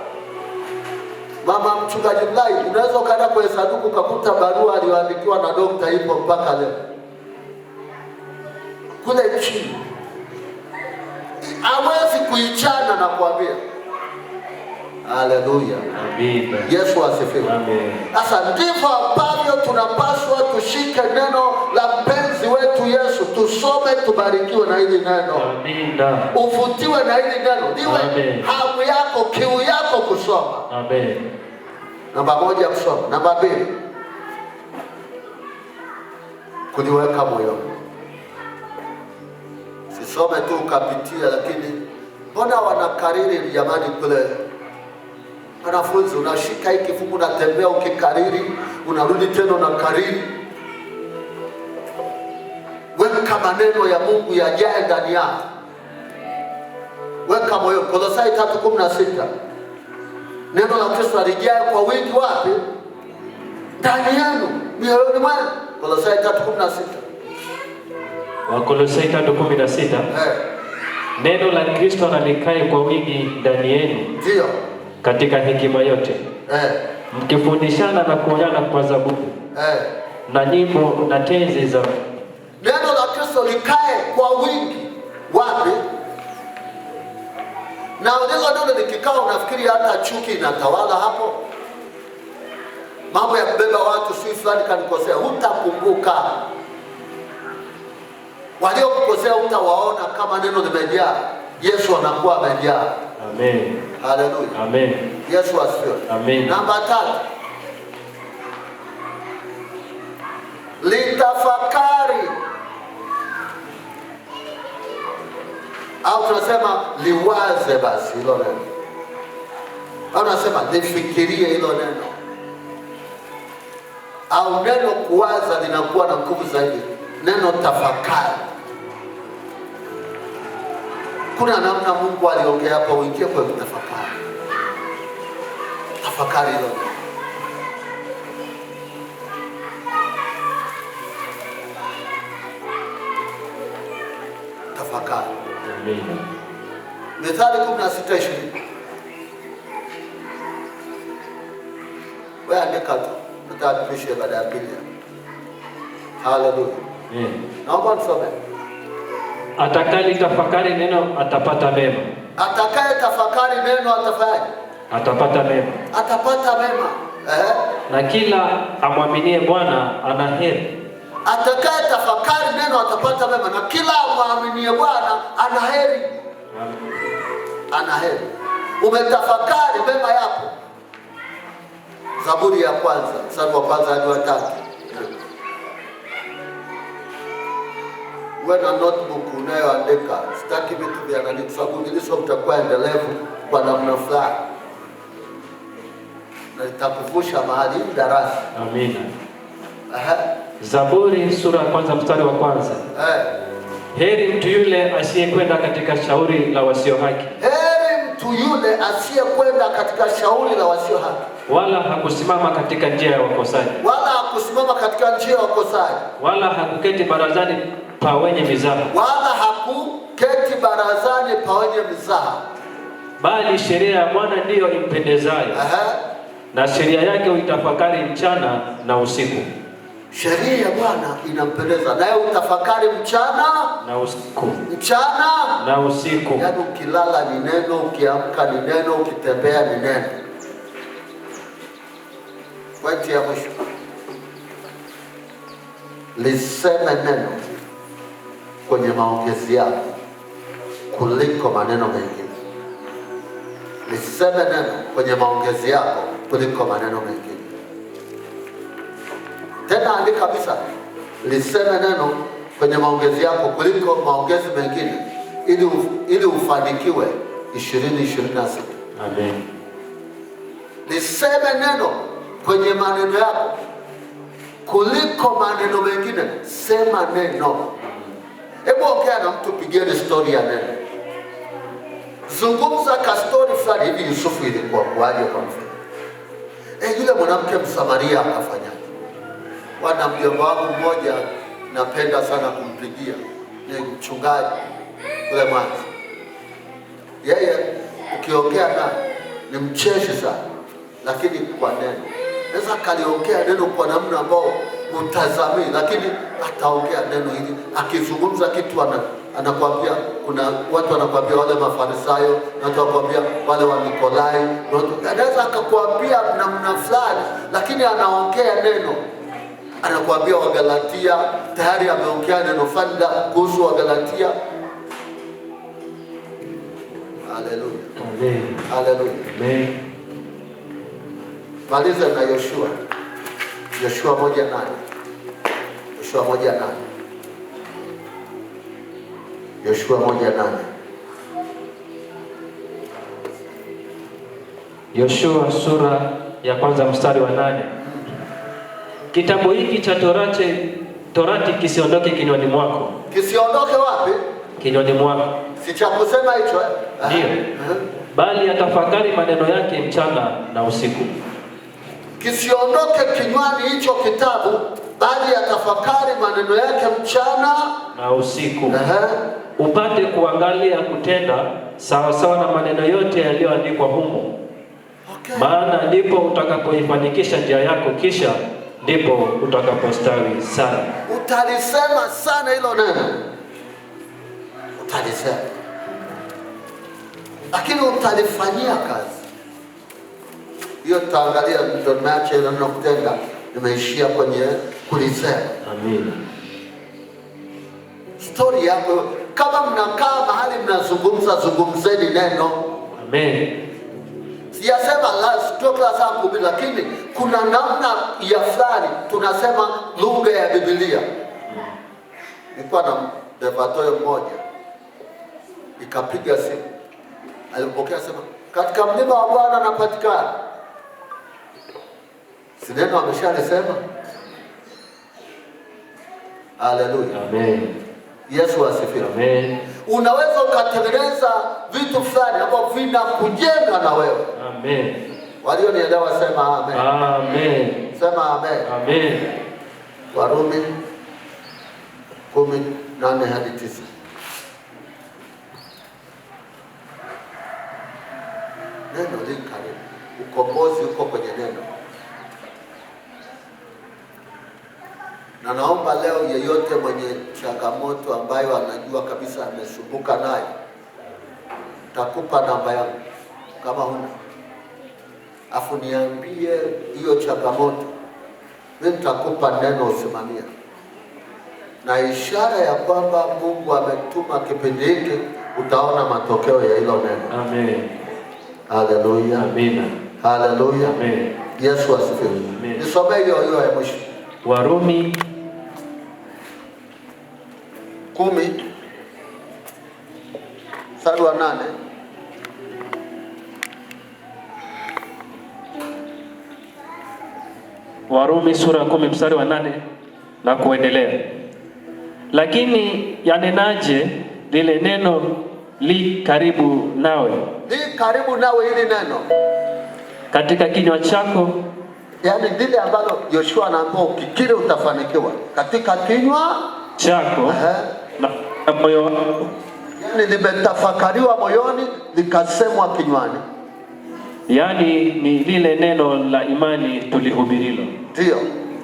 mama mchungaji Mlai, unaweza ukaenda kwenye sanduku ukakuta barua aliyoandikiwa na dokta ipo mpaka leo kule chini. Hawezi kuichana na kuambia. Haleluya. Amen. Yesu asifiwe. Amen. Sasa ndivyo ambavyo tunapaswa tushike neno la mpenzi wetu Yesu, tusome, tubarikiwe na hili neno. Amina. Uvutiwe na hili neno, liwe Amen. hamu yako, kiu yako kusoma. Amen. Namba 1 kusoma. Namba 2 kuliweka moyoni. Sisome tu ukapitia, lakini mbona wanakariri jamani kule? Wanafunzi, unashika hiki kifungu unatembea ukikariri, unarudi tena unakariri. Weka maneno ya Mungu yajae ndani yako. Weka moyo. Kolosai 3:16. Neno la Kristo lijae kwa wingi wapi? Ndani yenu, mioyoni mwenu. Kolosai 3:16. Wakolosai 3:16. Neno la Kristo na likae kwa wingi ndani yenu. Ndio. Katika hekima yote. Mkifundishana na kuonyana kwa zaburi. Na nyimbo na tenzi za Neno la Kristo likae kwa wingi wapi? Na neno neno likikaa, unafikiri hata chuki inatawala hapo? Mambo ya kubeba watu si fulani kanikosea, hutakumbuka. Waliokukosea hutawaona kama neno limejaa. Yesu anakuwa amejaa. Amen. Haleluya. Amen. Yesu asifiwe. Amen. Namba 3. Litafakari. Au tunasema liwaze basi hilo neno. Au tunasema lifikirie hilo neno. Au neno kuwaza linakuwa na nguvu zaidi. Neno tafakari. Kuna namna Mungu aliongea hapo, uingie kwa tafakari. Tafakari hilo neno. Tafakari. Amen. Mithali 16:20. Wewe andika tu, tutapisha baada ya pili. Haleluya. Amen. Naomba nisome. Atakaye tafakari neno atapata mema. Atakaye tafakari neno atafanyaje? Atapata mema. Atapata mema. Na kila amwaminie Bwana ana heri. Atakaye tafakari neno atapata mema, na kila amwaminie Bwana ana heri. Ana heri. Umetafakari mema yako. Zaburi ya kwanza, mstari wa kwanza hadi wa 3. Uwe na notebook unayoandika. Sitaki vitu vya nani, kwa sababu hili somo litakuwa endelevu. kwa namna fulani, na litakuvusha mahali darasa. Amina. Zaburi sura ya kwanza mstari wa kwanza. Heri mtu yule asiyekwenda katika shauri la wasio haki. Heri mtu yule asiyekwenda katika shauri la wasio haki. Wala hakusimama katika njia ya wakosaji. Wala hakusimama katika njia ya wakosaji. Wala hakuketi barazani pa wenye mizaha. Wala hakuketi barazani pa wenye mizaha. Bali sheria ya Bwana ndiyo impendezayo. Na sheria yake uitafakari mchana na usiku. Sheria ya Bwana inampendeza, naye utafakari mchana na usiku. Mchana na usiku. Yaani ukilala ni neno, ukiamka ni neno, ukitembea ni neno. Pointi ya mwisho, liseme neno kwenye maongezi yako kuliko maneno mengine. Liseme neno kwenye maongezi yako kuliko maneno mengine. Tena andika kabisa, liseme neno kwenye maongezi yako kuliko maongezi mengine, ili ufanikiwe 2026. Amen. Liseme neno kwenye maneno yako kuliko maneno mengine. Sema neno. Hebu ongea na mtu, pigeni story ya neno. Zungumza ka story fulani hivi, Yusufu ilikuwa kuaje kwa mfano? Yule mwanamke Msamaria akafanyaje? Bwana, mjomba wangu mmoja napenda sana kumpigia, ni mchungaji kule Mwanza. Yeye ukiongea naye ni mcheshi sana, lakini kwa neno naweza kaliongea neno kwa namna ambao utazamii, lakini ataongea neno hili. Akizungumza kitu anakuambia, kuna watu wanakuambia wale Mafarisayo, na watu wanakuambia wale wa Nikolai, anaweza akakuambia namna fulani, lakini anaongea neno. Anakuambia Wagalatia, tayari ameongea neno fulani kuhusu Wagalatia. Haleluya. Amen. Haleluya. Amen. Maliza na Yoshua. Yoshua 1:8. Yoshua 1:8. Yoshua 1:8. Yoshua sura ya kwanza mstari wa 8. Kitabu hiki cha Torati kisiondoke kinywani mwako. Kisiondoke wapi? Kinywani mwako. Si cha kusema hicho Ndio. Bali atafakari maneno yake mchana na usiku. Kisiondoke kinywani hicho kitabu, bali atafakari maneno yake mchana na usiku. Upate kuangalia kutenda sawa sawa na maneno yote yaliyoandikwa humo. Okay. Maana ndipo utakapoifanikisha njia yako, kisha ndipo utakapostawi sana. Utalisema sana hilo neno. Utalisema. Lakini utalifanyia kazi. Hiyo tutaangalia, ndio nimeacha ile neno kutenda, nimeishia kwenye kulisema. Amina. Story yako, kama mnakaa mahali mnazungumza, zungumzeni neno. Amen. Sijasema la saa kuhubiri, lakini kuna namna ya fulani tunasema lugha ya Biblia. Nilikuwa na devatoyo mmoja, nikapiga simu, alipokea sema katika mlima wa Bwana napatikana. Si neno ameshalisema? Haleluya. Amen. Yesu asifiwe. Amen. Unaweza ukatengeneza vitu fulani ambavyo vinakujenga na wewe. Amen. Walionielewa sema amen. Amen. Sema amen. Amen. Warumi 10:8-9. Neno li karibu. Ukombozi uko kwenye neno. Na naomba leo yeyote mwenye changamoto ambayo anajua kabisa amesumbuka nayo, nitakupa namba yangu kama huna. Afu niambie hiyo changamoto, mimi nitakupa neno usimamia. Na ishara ya kwamba Mungu ametuma kipindi hiki, utaona matokeo ya hilo neno. Amen. Haleluya. Amina. Haleluya. Amen. Yesu asifiwe. Amen. Nisomee hiyo hiyo ya mwisho. Warumi 10 mstari wa 8. Warumi sura ya 10 mstari wa 8 na kuendelea. Lakini yanenaje lile neno li karibu nawe? Li karibu nawe hili neno. Katika kinywa chako, yaani lile ambalo Yoshua anaambiwa ukikiri utafanikiwa. Katika kinywa chako na moyo wako. Yaani limetafakariwa moyoni likasemwa kinywani. Yaani ni lile neno la imani tulihubirilo. Ndio.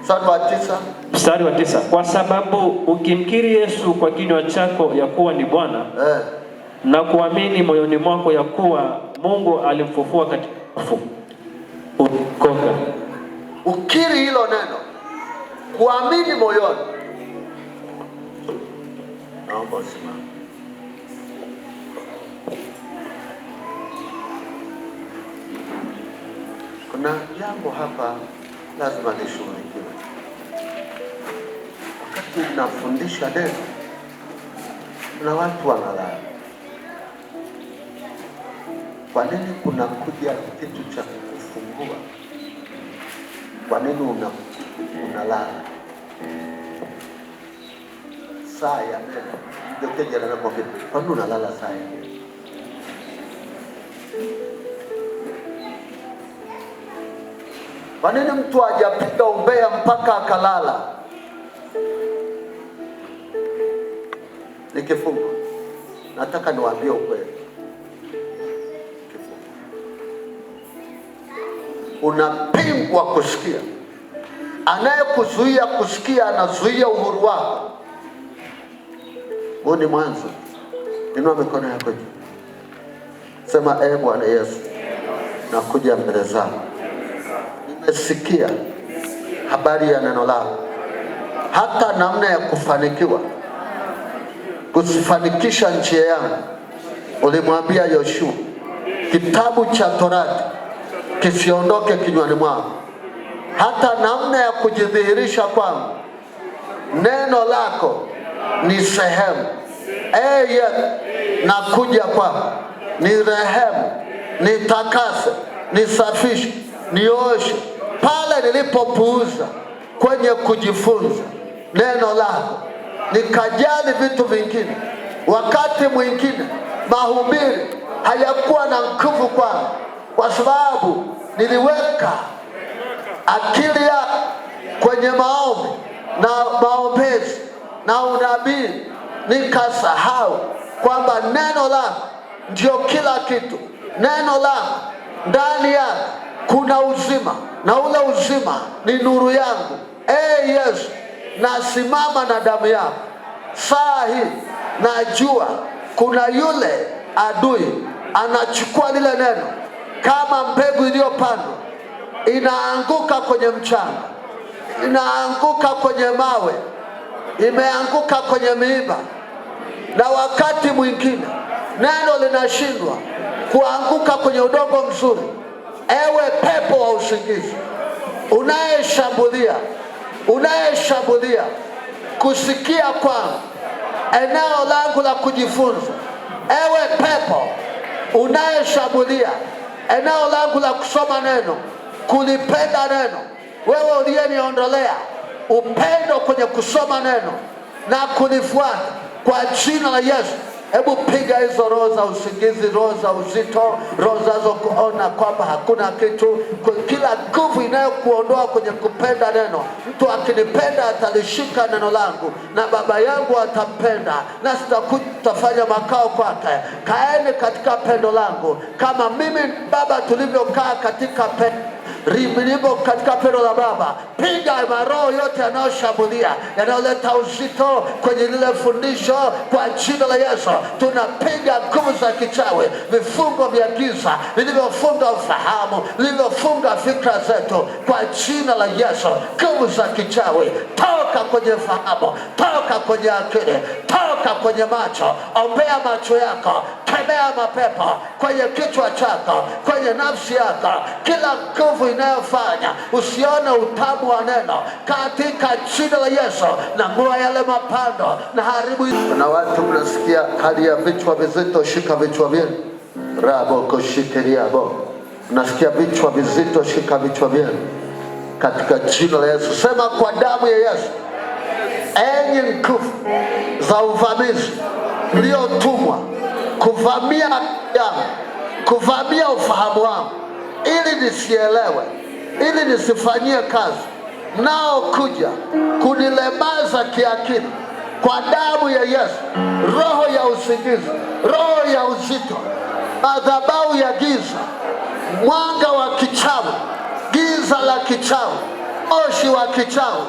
Mstari wa 9. Mstari wa 9. Kwa sababu ukimkiri Yesu kwa kinywa chako ya kuwa ni Bwana, na kuamini moyoni mwako ya kuwa Mungu alimfufua katika wafu, utaokoka. Ukiri hilo neno, kuamini moyoni. Naomba usimame. Kuna jambo hapa lazima lishughulikiwe. Wakati nafundisha neno, kuna watu wanalala. Kwa nini kunakuja kitu cha kukufungua? Kwa nini unalala? Saa ya neno. Ndio jirani yako vipi? Kwa nini unalala saa ya neno? Kwa nini mtu hajapiga umbea mpaka akalala? Nikifunga, nataka niwaambie ukweli. Kifungo. Unapingwa kusikia. Anayekuzuia kusikia anazuia uhuru wako. Huu ni mwanzo. Inua mikono yako juu. Sema, Bwana Yesu, nakuja mbele zako. Nimesikia habari ya neno lako, hata namna ya kufanikiwa, kusifanikisha njia yangu. Ulimwambia Yoshua, kitabu cha Torati kisiondoke kinywani mwangu, hata namna ya kujidhihirisha kwangu. Neno lako ni sehemu. Yesu, nakuja kwako, ni rehemu, nitakase, nisafishe, nioshe pale nilipopuuza kwenye kujifunza neno lako, nikajali vitu vingine. Wakati mwingine mahubiri hayakuwa na nguvu kwangu, kwa sababu niliweka akili ya kwenye maombi na maombezi na unabii, nikasahau kwamba neno lako ndio kila kitu. Neno lako ndani yako kuna uzima, na ule uzima ni nuru yangu. Yesu, nasimama na damu yako saa hii. Najua kuna yule adui anachukua lile neno kama mbegu iliyopandwa, inaanguka kwenye mchanga, inaanguka kwenye mawe, imeanguka kwenye miiba, na wakati mwingine neno linashindwa kuanguka kwenye udongo mzuri. Ewe pepo wa usingizi unayeshambulia kusikia kwangu, eneo langu la kujifunza, ewe pepo unayeshambulia eneo langu la kusoma neno, kulipenda neno, wewe uliyeniondolea upendo kwenye kusoma neno na kulifuata, kwa jina la Yesu, hebu piga hizo roho za usingizi, roho za uzito, roho zinazokuona kwamba hakuna kitu, kila nguvu inayokuondoa kwenye kupenda neno. Mtu akinipenda atalishika neno langu, na Baba yangu atampenda, na sitafanya makao kwake. Kaeni katika pendo langu kama mimi Baba tulivyokaa katika pendo rimlibo katika pendo la Baba. Piga maroho yote yanayoshambulia, yanayoleta uzito kwenye lile fundisho, kwa jina la Yesu. Tunapiga nguvu za kichawi, vifungo vya giza vilivyofunga ufahamu, vilivyofunga fikra zetu, kwa jina la Yesu. Nguvu za kichawi, toka kwenye fahamu, toka kwenye akili, toka kwenye macho. Ombea macho yako, kemea mapepo kwenye kichwa chako, kwenye nafsi yako, kila nguvu inayofanya usione utamu wa neno, katika jina la Yesu. Na ng'oa yale mapando na haribu. Kuna watu mnasikia hali ya vichwa vizito, shika vichwa vyenu. Rabo koshikiria bo. Unasikia vichwa vizito, shika vichwa vyenu. Katika jina la Yesu. Sema kwa damu ya Yesu. Enyi nguvu za uvamizi mliotumwa kuvamia yangu, kuvamia ufahamu wangu, ili nisielewe, ili nisifanyie kazi, nao kuja kunilemaza kiakili, kwa damu ya Yesu, roho ya usingizi, roho ya uzito, madhabahu ya giza, mwanga wa kichawi, giza la kichawi, moshi wa kichawi,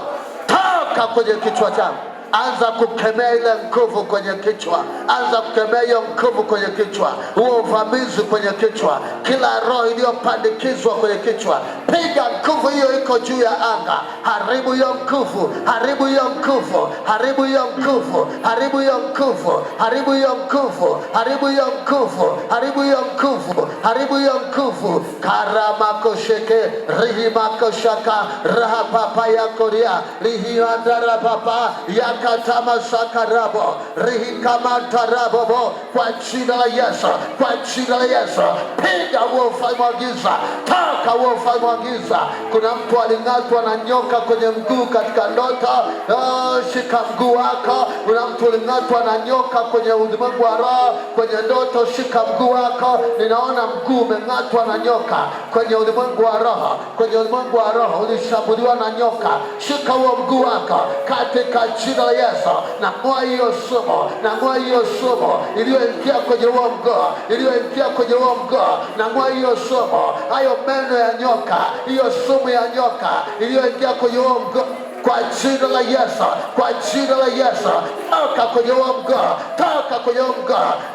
toka kwenye kichwa changu. Anza kukemea ile nguvu kwenye kichwa, anza kukemea hiyo nguvu kwenye kichwa, huo uvamizi kwenye kichwa, kila roho iliyopandikizwa kwenye kichwa, piga nguvu hiyo, iko juu ya anga. Haribu hiyo nguvu, haribu hiyo nguvu, haribu hiyo nguvu, haribu hiyo nguvu, haribu hiyo nguvu, haribu hiyo nguvu, haribu hiyo nguvu, haribu hiyo nguvu. Karamakosheke rihimakoshaka rahapapa yakoria rihiandarapapa yakatamasakarabo rihikamantarabobo, kwa jina la Yesu, kwa jina la Yesu, piga huo ufalme wa giza, toka huo ufalme wa giza. Kuna mtu aling'atwa na nyoka kwenye mguu katika ndoto. Oh, shika mguu wako. Kuna mtu aling'atwa na nyoka kwenye ulimwengu wa roho kwenye ndoto, shika mguu wako. Ninaona mguu umeng'atwa na nyoka kwenye ulimwengu wa roho, kwenye ulimwengu wa roho ulishambuliwa na nyoka. Shika huo mguu wako katika jina la Yesu. Nang'oa hiyo sumu, nang'oa hiyo sumu iliyoingia kwenye huo mguu, iliyoingia kwenye huo mguu. Nang'oa hiyo sumu, hayo meno ya nyoka, hiyo sumu ya nyoka iliyoingia kwenye huo mguu, kwa jina la Yesu, kwa jina la Yesu, toka kwenye huo mguu, toka kwenye huo mguu,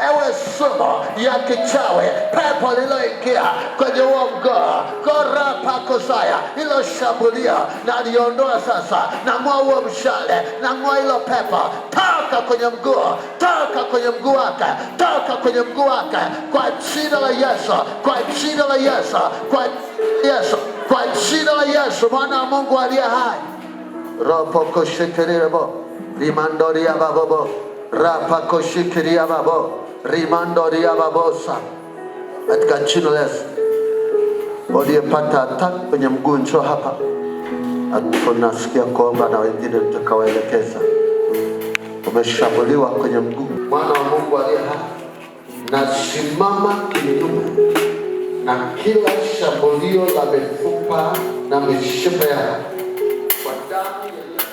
ewe sumu ya kichawi, pepo lililoingia kwenye huo mguu, korapakosaya, ilo shambulia na liondoa sasa. Nang'oa huo mshale, nang'oa hilo pepo, toka kwenye mguu, toka kwenye mguu wake, toka kwenye mguu wake, kwa jina la Yesu, kwa jina la Yesu, kwa Yesu, kwa jina la Yesu, mwana wa Mungu aliye hai. Ropokoshikiribo rimandoria babobo rapakoshikiria babo rimandoria babosa, katika jina la Yesu. Waliyepata attack kwenye mguu njoo hapa, nasikia kuomba na wengine tutakawaelekeza. Umeshambuliwa kwenye mguu, mwana wa Mungu aliye hai, nasimama kinyume na kila shambulio la mifupa na mishipa yako kwa damu ya Yesu,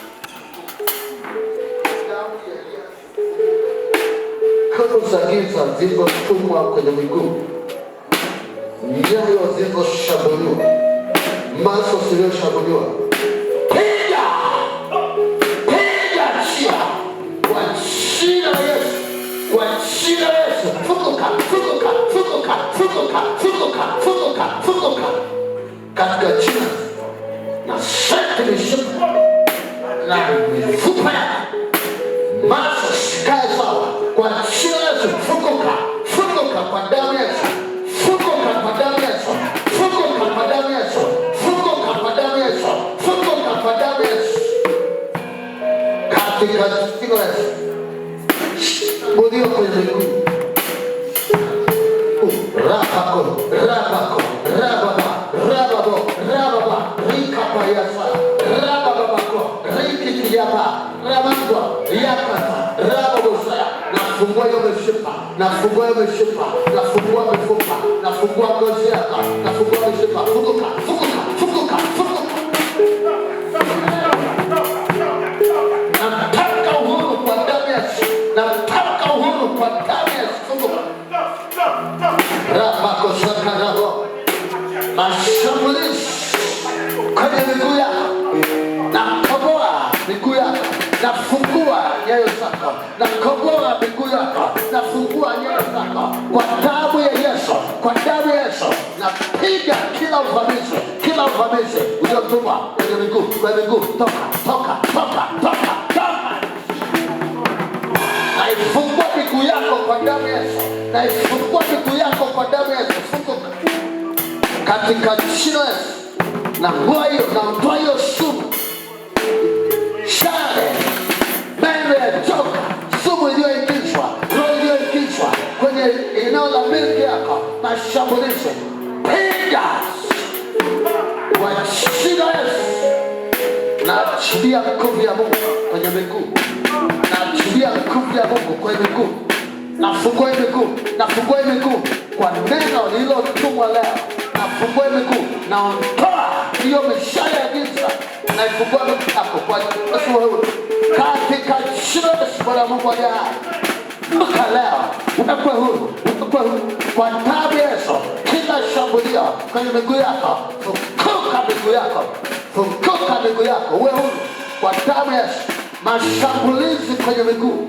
damu ya Yesu. Nguvu za giza zilizotumwa kwenye miguu, nyayo zilizoshambuliwa, maso zilizoshambuliwa, piga piga, chia kwa jina la Yesu, kwa jina la Yesu, funguka, funguka, funguka, funguka, funguka, funguka, funguka katika jina na seti mishipa na mifupa yako, maso sikae sawa, kwa jina la Yesu, funguka, funguka kwa damu ya Yesu, funguka kwa damu ya Yesu, funguka kwa damu ya Yesu, funguka kwa damu ya Yesu, funguka kwa damu ya Yesu, katika jina la Yesu. Shambulio kwenye miguu, rapako, rapako, rababa, rababo, rababa, rikapayasa, rabababako, rikikiyapa, ramangwa, yakata, rababosaya. Nafungua hiyo mishipa, nafungua hiyo mishipa, nafungua mifupa, nafungua ngozi yako, nafungua mishipa, funguka, funguka, funguka, funguka. Nataka uhuru kwa damu ya Yesu, nataka uhuru kwa damu ya Yesu, funguka. Rapakosakarabo, mashambulizi kwenye miguu yako, nakoboa miguu yako, nafungua nyayo zako, nakoboa miguu yako, nafungua nyayo zako kwa damu ya Yesu, kwa damu ya Yesu. Napiga kila uvamizi, kila uvamizi uliotumwa kwenye miguu, kwenye miguu, toka, toka, toka, toka, toka. Naifungua miguu yako kwa damu ya Yesu, naifungua miguu yako kwa damu ya Yesu, funguka katika jina la Yesu. Nang'oa hiyo, naondoa hiyo sumu, shale, meno ya joka, sumu iliyoingizwa, roho iliyoingizwa kwenye eneo la milki yako, mashambulizi, piga kwa jina la Yesu. Naachilia nguvu ya Mungu kwenye miguu, naachilia nguvu ya Mungu kwenye miguu, nafungua miguu, nafungua miguu kwa neno lililotumwa leo, nafungua miguu, naondoa hiyo mishale ya giza, naifungua miguu yako kwa Yesu wewe, katika jina la Yesu Bwana Mungu aliye hai. Toka leo uwekwe huru, uwekwe huru kwa damu ya Yesu. Kila shambulio kwenye miguu yako, funguka miguu yako, funguka miguu yako, uwe huru kwa damu ya Yesu. Mashambulizi kwenye miguu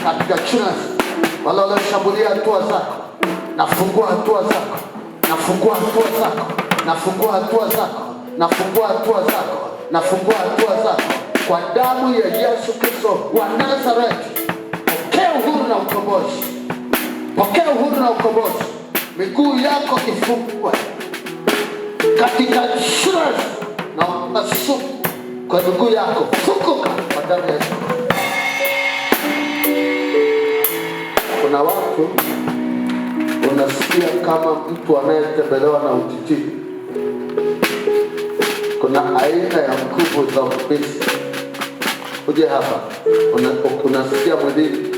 katika jina la Yesu. Wale walioshambulia hatua zako, nafungua hatua zako, nafungua hatua zako, nafungua hatua zako, nafungua hatua zako, nafungua hatua zako kwa damu ya Yesu Kristo wa Nazareti. Pokea uhuru na ukombozi, pokea uhuru na ukombozi. Miguu yako ifungwe katika jina la Yesu. Na sumu kwa miguu yako, funguka kwa damu ya Yesu. Kuna watu unasikia kama mtu anayetembelewa na utitiri. Kuna aina ya nguvu za ubisi. Uje hapa, unasikia mwilini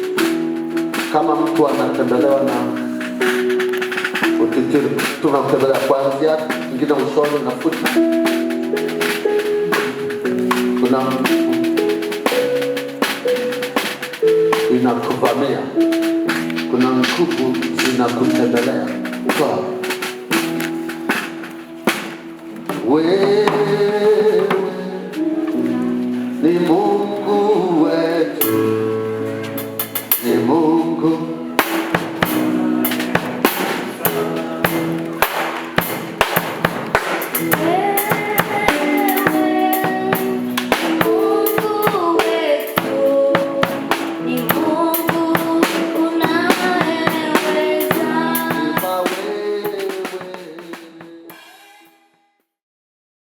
kama mtu anatembelewa na utitiri. Tunamtembelea kuanzia ingine usoni na futa. Kuna inakuvamia, kuna nguvu zinakutembelea. Toa. Wewe ni Mungu wetu.